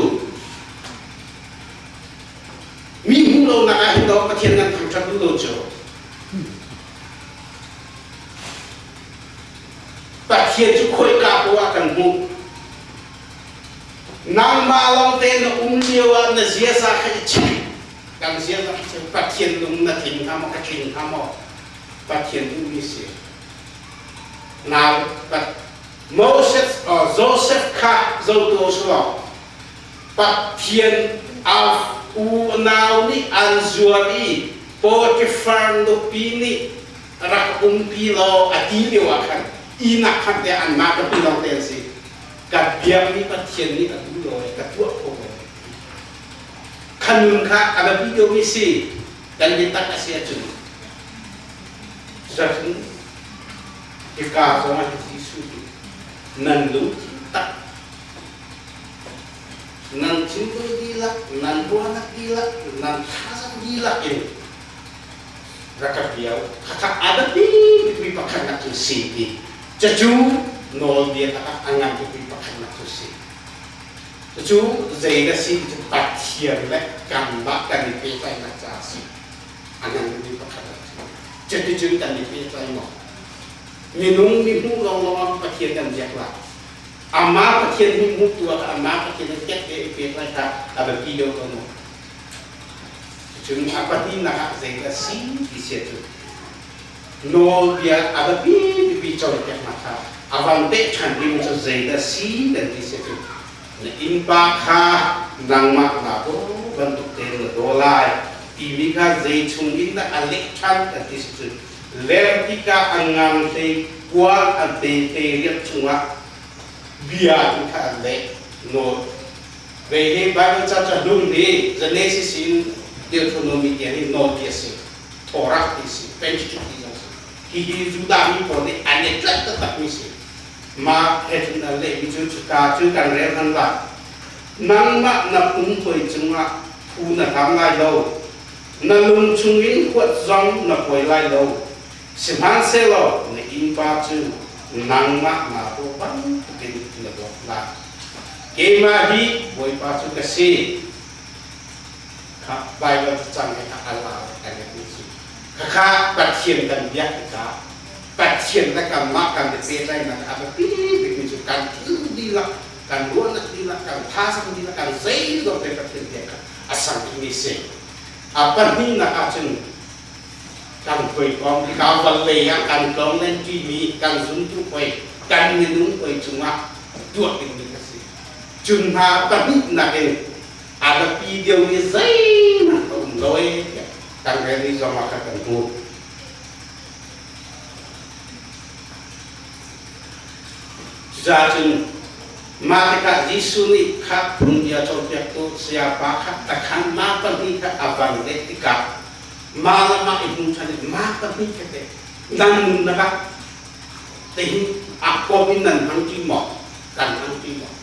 to Pathian nan thangṭhat duh lo cu. Pathian cu khoika poah ah kan hmuh. Nangmah lawng te na um lio ah na ziaza kha i check. Kan ziaza kha check. Pathian lung na tling hnga maw, ka tling hnga maw? Pathian duhmi si. Nau, Moses, Joseph kha zotu usulaw Pathian a unau nih an zuar i Potifar nupi nih rak umpi law a ti lio ah khan inak khan te anmah ka pi lawng te an si. Ka biakmi Pathian nih a duh lo i ka tuah kho lo. Kha nun kha a biapi deuhmi si kan biatak a si ahcun Cucaah hika zong ah Jesuh nih nan lungthin tak nan thinlung dihlak, nan ruahnak dihlak, nan thazaang dihlak in rak ka bia u. Khakha a biapi bikmi pakhatnak cu si ti. Cucu nawlbia takak a ngan bikmi pakhatnak cu si. Cucu zei dah si ti cu Pathian le kanmah kan i pehtlaihnak caah a si. A ngan bikmi pakhat a si. Cuticun kan i pehtlai maw? Minung mihmuh lawnglawng ah Pathian kan biak lai. Amah Pathian hi hmuhtu ah amah Pathian in tek te i pek lai kha a biapi deuh ko maw? Cun a pahnihnak ah zeidah si ti sia cu nawlbia a biapi pipi cawnpiaknak kha a van teh ṭhan ding cu zeidah si kan ti sia cu na innpa kha nangmah naa daw bantuk tein na daw lai timi kha zei chung in dah a leh ṭhan kan ti si cu Lertika a ngang hlei kual a te te riak chungah bia in kha an leh nawl. Ve hi Bible ca ca hlun hi Genesis in Deuteronomy tiang hi nawl ti a si. Torah ti si, Pentateuch ti zong si. Hihi Judah mi pawl nih an i tlaih taktak mi si. Mah he cun an lehmi cu cuka cu kan rel han lai. Nangmah na pumhoi cungah phu na hlam lai lo. Na lung chungin huat zong na huai lai lo, sihmanhsehlaw na innpa cu nangmah naa dawh bantukin na dawt lai. Keimah hi Bawipa cu ka si. Kha Baibal cacang he kha a lar kan i hmu si. Khakha Pathian kan biak tikah Pathian le kanmah kan i pehtlaihnak a biapi bikmi cu kan thil dihlak, kan ruahnak dihlak, kan thazaang dihlak, kan zeizong te Pathian biak kha a sang bikmi si. A pahnihnak ahcun kan hawikom hika vawlei ah kan tlawng ṭimi kan zumtu hawi kan minung hawi cungah tuah dingmi a si. Cun hna pahnihnak in a biapi deuhmi zeihmanh a um lo ee tiah kan rel i zong ah khan kan hmuh. Cucaah cun mah tikah Jesuh nih kha phungbia cawnpiaktu sayapa kha takhan mah pahnih kha a van leh tikah mah le mah i hmu ṭhan i mah pahnih kha teh nan nunnak ah tihin a kawp in nan hmang ṭi maw kan hmang ṭi maw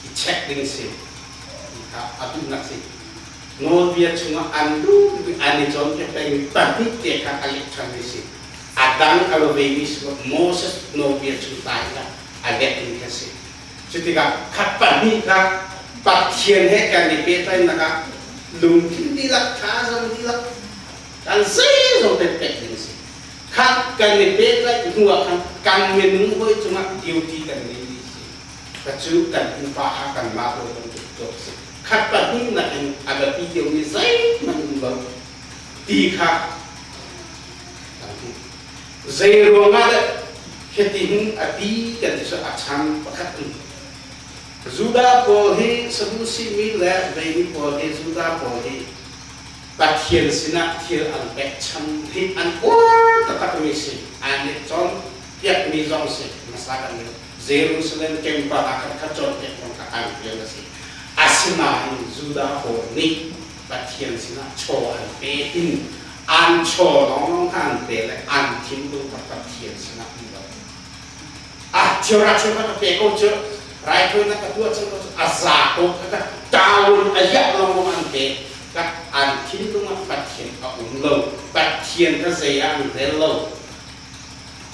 i check ding si kha a duhnak si nawlbia chungah an duh an i cawnpiak pengmi pahnih te kha a leh ṭhanmi si a dang a lo vemi si Moses nawlbia chung ta in a leh ding kha si. Cu tikah khat pahnih kha Pathian he kan i pehtlaihnak ah lungthin dihlak, thazaang dihlak, kan zeizong te pek ding si. Khat kan i pehtlaih hnu ah khan kan minung hawi cungah duty kan ngei mi si. Ka cu kan innpa kha kanmah hawi bantuk tuah si. Khat pahnih nakin a biapi deuhmi zeihmanh um lo ti kha Zei ruangah dah hitihin a ti kan ti cu a chan pakhat in. Judah pawl hi Sadusi mi le Levi pawl hi Judah pawl hi Pathian sinah thil an pekchan hi an uar taktak mi si. An i cawnpiak mi zong si. Hmasa kan Jerusalem temple ah khan kha cawnpiak zong kha an rian a si. Asinain Judah pawl nih Pathian sinah chaw an pe in an chaw lawnglawng kha an pe le an thinlung kha Pathian sinah um lo. Ah chiara chiara ka pe ko cu raithawinak ka tuah cang ko cu a za ko kha ka tawun a iah lawnglawng an pe ka an thinlung ah Pathian a um lo Pathian kha zei ah an rel lo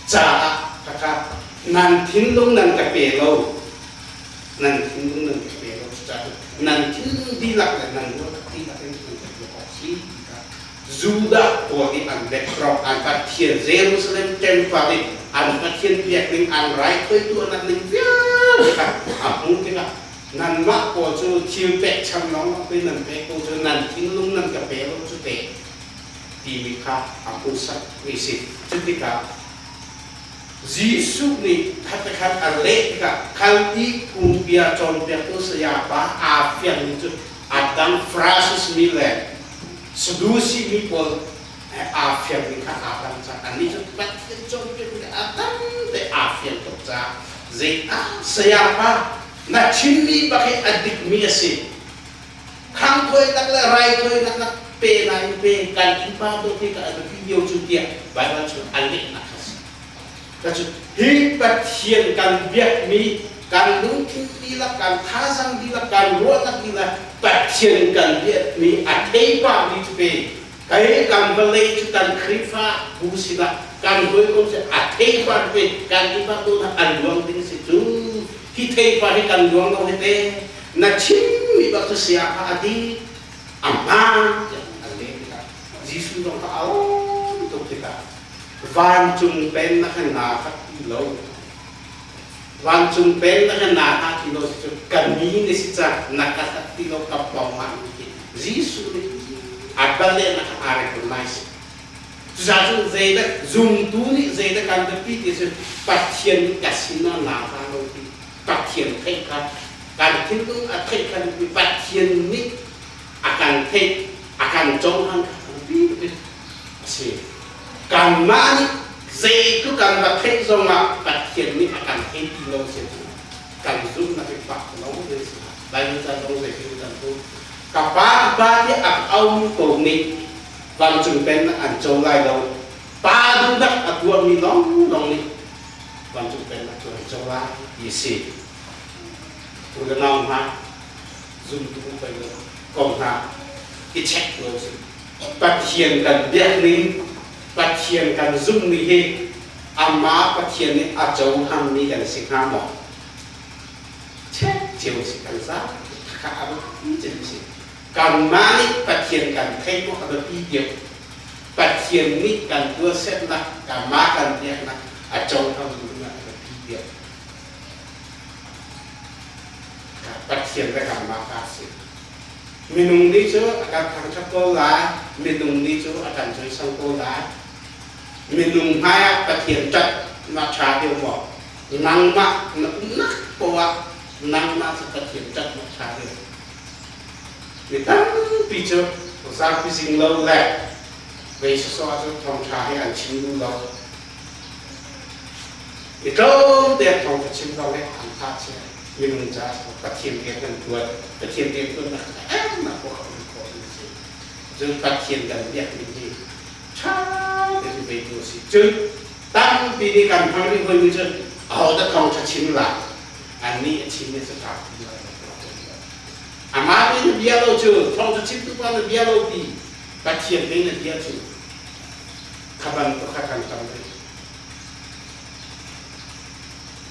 caah ka kha nan thinlung nan ka pe lo nan thinlung nan ka pe lo cucaah nan thinlung dihlak le nan ruahnak dihlak in nan ka biak awk si ti kha. Judah pawl nih an background, an Pathian Jerusalem temple i an Pathian biak ning, an raithawi tuahnak ning vialte kha a hmuh tikah nanmah pawl cu thil pekcham lawng pei nan pek ko cu, nan thinlung nan ka pe lo cu te timi kha a hmuhsak mi si. Cutikah Jesuh nih khat a leh tikah khal i phungbia cawnpiaktu sayapa aa fiangmi cu a dang Pharisees mi le Sadusi mi pawl he aa fiangmi kha aa dang caah annih cu Pathian cawnpiakmi a dang te aa fiang tuk caah zei ah sayapa na chimmi bak hi a dikmi a si. Khangthawinak le raithawinak nak pe nain pe kan innpa dawt hi ka a biapi lio cu tiah Baibal chung a lehnak a si. Cu hi Pathian kan biakmi kan lungthin dihlak, kan thazaang dihlak, kan ruahnak dihlak Pathian kan biakmi a theipami cu pe kai kan vawlei cu kan Khrihfa bu sinah kan hawikom si a theipar pe kan innpa dawtnak an luang ding si cu hi theipar hi kan luang lo hi te na chimmi bak cu sia kha a di a hmaan tiah an leh tikah Jesuh zong kha a um tuk tikah vancung pennak he naa khat ti lo vancung pennak he naa khat ti lo si cu ka mi na si ca na ka hlat ti lo ka pawng ah ti Jesuh nih a balehnak kha aa recognize. Cucaah cun zeidah zumtu nih zeidah kan biapi ti cu Pathian nih ka sinah naa hla lo ti Pathian theih kha kan thinlung a theih kha biapi Pathian nih a kan theih a kan cohlan kha biapi tuk a si. Kanmah nih zeitluk kan va theih zongah Pathian nih a kan thei ti lo si cu kan zumhnak hi fak lo ve si. Bible ca zong zeitin kan hmuh. Ka pa ka pa tiah a ka aumi ko nih vancung pennak an co lai lo. Pa duhnak a tuahmi lawnglawng nih vancung pennak cu an co lai ti a si. U le nau hna, zumtu pei lo kong hna i check lo si. Pathian kan biak ning, Pathian kan zumh ni hi amah Pathian nih a cohangmi kan si hnga maw? Check cio si kan za kha a biapi cem si. Kanmah nih Pathian kan theih maw a biapi deuh. Pathian nih kan tuahsernak, kanmah kan biaknak a cohlang ding ah a biapi deuh. Pathian le kanmah ka si. Minung nih cu a kan thangṭhat ko lai, minung nih cu a kan cawisang ko lai. Minung hmaiah Pathian ṭat na ṭha deuh maw? Nangmah na umnak poah nangmah cu Pathian ṭat na ṭha deuh. Mi tampi cu zapi zing lo le vei sawsawh ahcun thawngṭha hi an chim duh lo. Mi tlawmte thawngṭha chim lo he an tha chia. Minung caah Pathian rian kan ṭuan. Pathian rian ṭuannak emnak pawh a um khawh mi a si. Cun Pathian kan biak ning hi ṭha tein veitu a si. Cun tampi nih kan hmang rih hoi mi cu ahodah thawngṭha chim lai? Annih a chim mi cu ṭha ti lai lo. Amah nih na bia lo cu thawngṭha chimtu pa na bia lo ti Pathian nih na bia cu kha bantuk kha kan tam rih.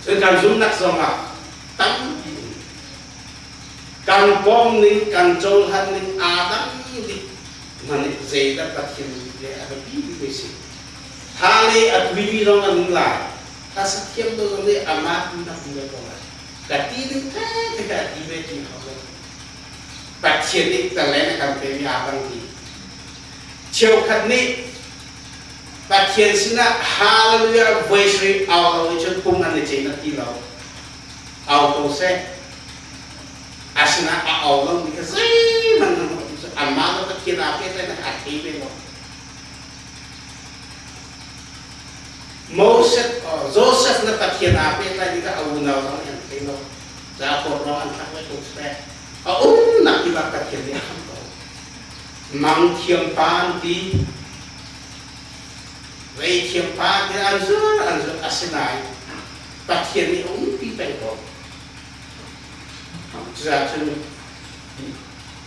Cun kan zumnak zongah tampi um. Kan pawm ning, kan cohlan ning aa dang dih. Man nih zeidah Pathian le a biapi bik mi si. Tha le a tuimi zong an um lai. Tha sathiam to zong nih amah tunak um ve ko lai. Ka ti ding te ka ti ve ti hau lo. Pathian nih talent a kan pemi aa dang dih. Cheukhat nih Pathian sinah hallelujah voice ri au lo i cun pum an i cin a ti lo. Au ko seh. Asinain a au lo mi kha zeihmanh an ruah ti cu anmah le Pathian aa pehtlaihnak aa thei ve lo. Moses, Joseph le Pathian aa pehtlai tikah a unau zong nih an thei lo. Jakob lawng an thlak ve ko seh. A umnak kip ah Pathian nih a khamh ko. Mang thiam pa an ti. Vei thiam pa an ti an zur an zur asinain Pathian nih a umpi peng ko. Cucaah cun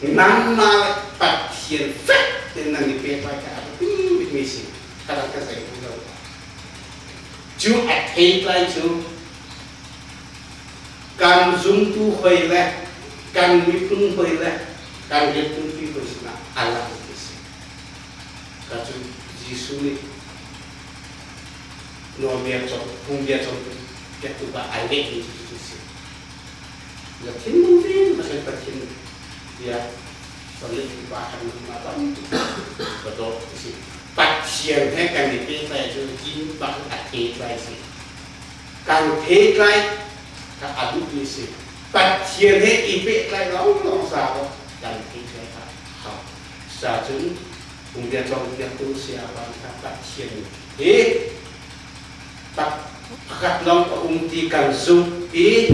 nangmah le Pathian fek tein nan i pehtlai kha a biapi bikmi si. Ka rak ka zei lo. Cu a theitlai cu kan zumtu hoi le kan miphun hoi le kan rianṭuanpi hoi sinah a lang ti si. Ka cu Jesuh nih nawlbia cawn phungbia cawnpiaktu pa ai ngeihmi cu cucu a si. Na thinlung dihlak in Pathian bia cawnpiaktu pa kha nangmah bantuk ka dawt a si. Pathian he kan i pehtlai cu inn bak a pehtlai si. Kan pehtlai kha a duhmi si. Pathian he i pehtlai lawnglawng za lo kan pehtlai kha hau. Cucaah phungbia cawnpiaktu sayapa kha Pathian hi pakhat lawng a um ti kan zumh i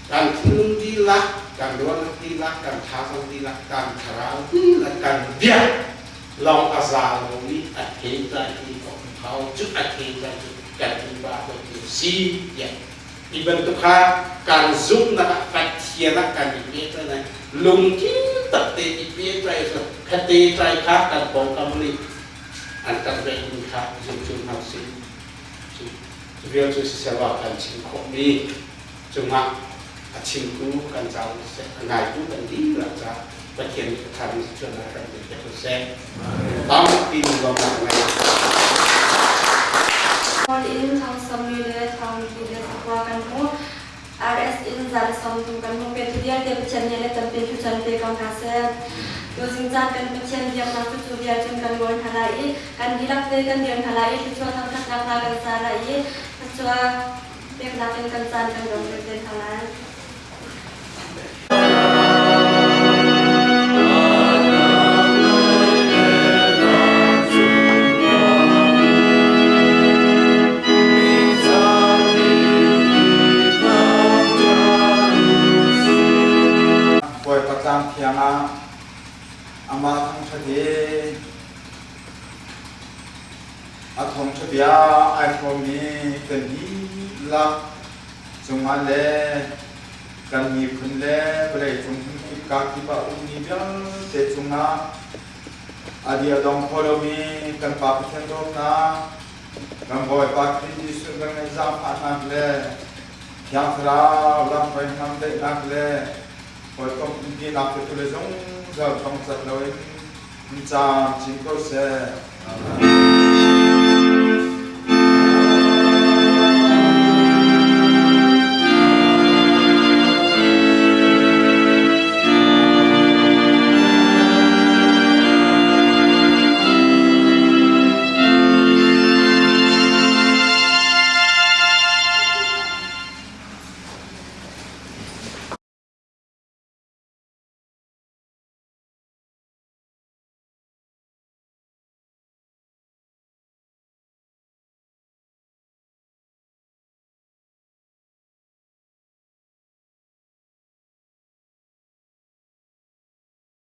kan thinlung dihlak, kan ruahnak dihlak, kan thazaang dihlak, kan thlarau dihlak, kan biak lawng a za lomi a theitlai ti a um hau. Cu a theitlai cu kan innpa dawtu si tiah hi bantuk kha kan zumhnak ah Pathian ah kan i pehtlaih lai. Lungthin tak tein i pehtlaih cu khate tlai kha kan pawngkam nih an kan veihmi kha zum cu hna usih. Cu vial cu siseh kan chim khawhmi cungah a chimtu kan ca siseh, a ngaitu kan dihlak ca Pathian nih a tharmi cuannak kan pe pek seh. Tampi lawmhnak ngei. Hall in thong sawmli le thong li le pakua kan hmuh. RS in za le 30 kan hmuh. Pe tu vialte Pathian nih le tampi thluchuan pe ko hna seh. Tuzing caan kan Pathian biaknak cu cu vial cun kan ngol hna lai i kan dihlak te kan dir hna lai i thluachuah thangthatnak hna kan sa lai i thluachuah peknak in kan caan kan dong te hna lai. Bawipa tlang thiang ah amah thangṭhat i a thawngṭha bia ai hrawmmi kan dihlak cungah le kan miphun le vawleicung hmunkip kakip ah ummi vialte cungah a dia dong kho lomi kan Pa Pathian dawtnak, kan Bawipa Khrih Jesuh kan ngeih zaangfahnak le Thiang Thlarau lamhruai hnamdaihnak le hawikom umpinak cu tu le zungzal thong cat loin in caam chin ko seh. Amen.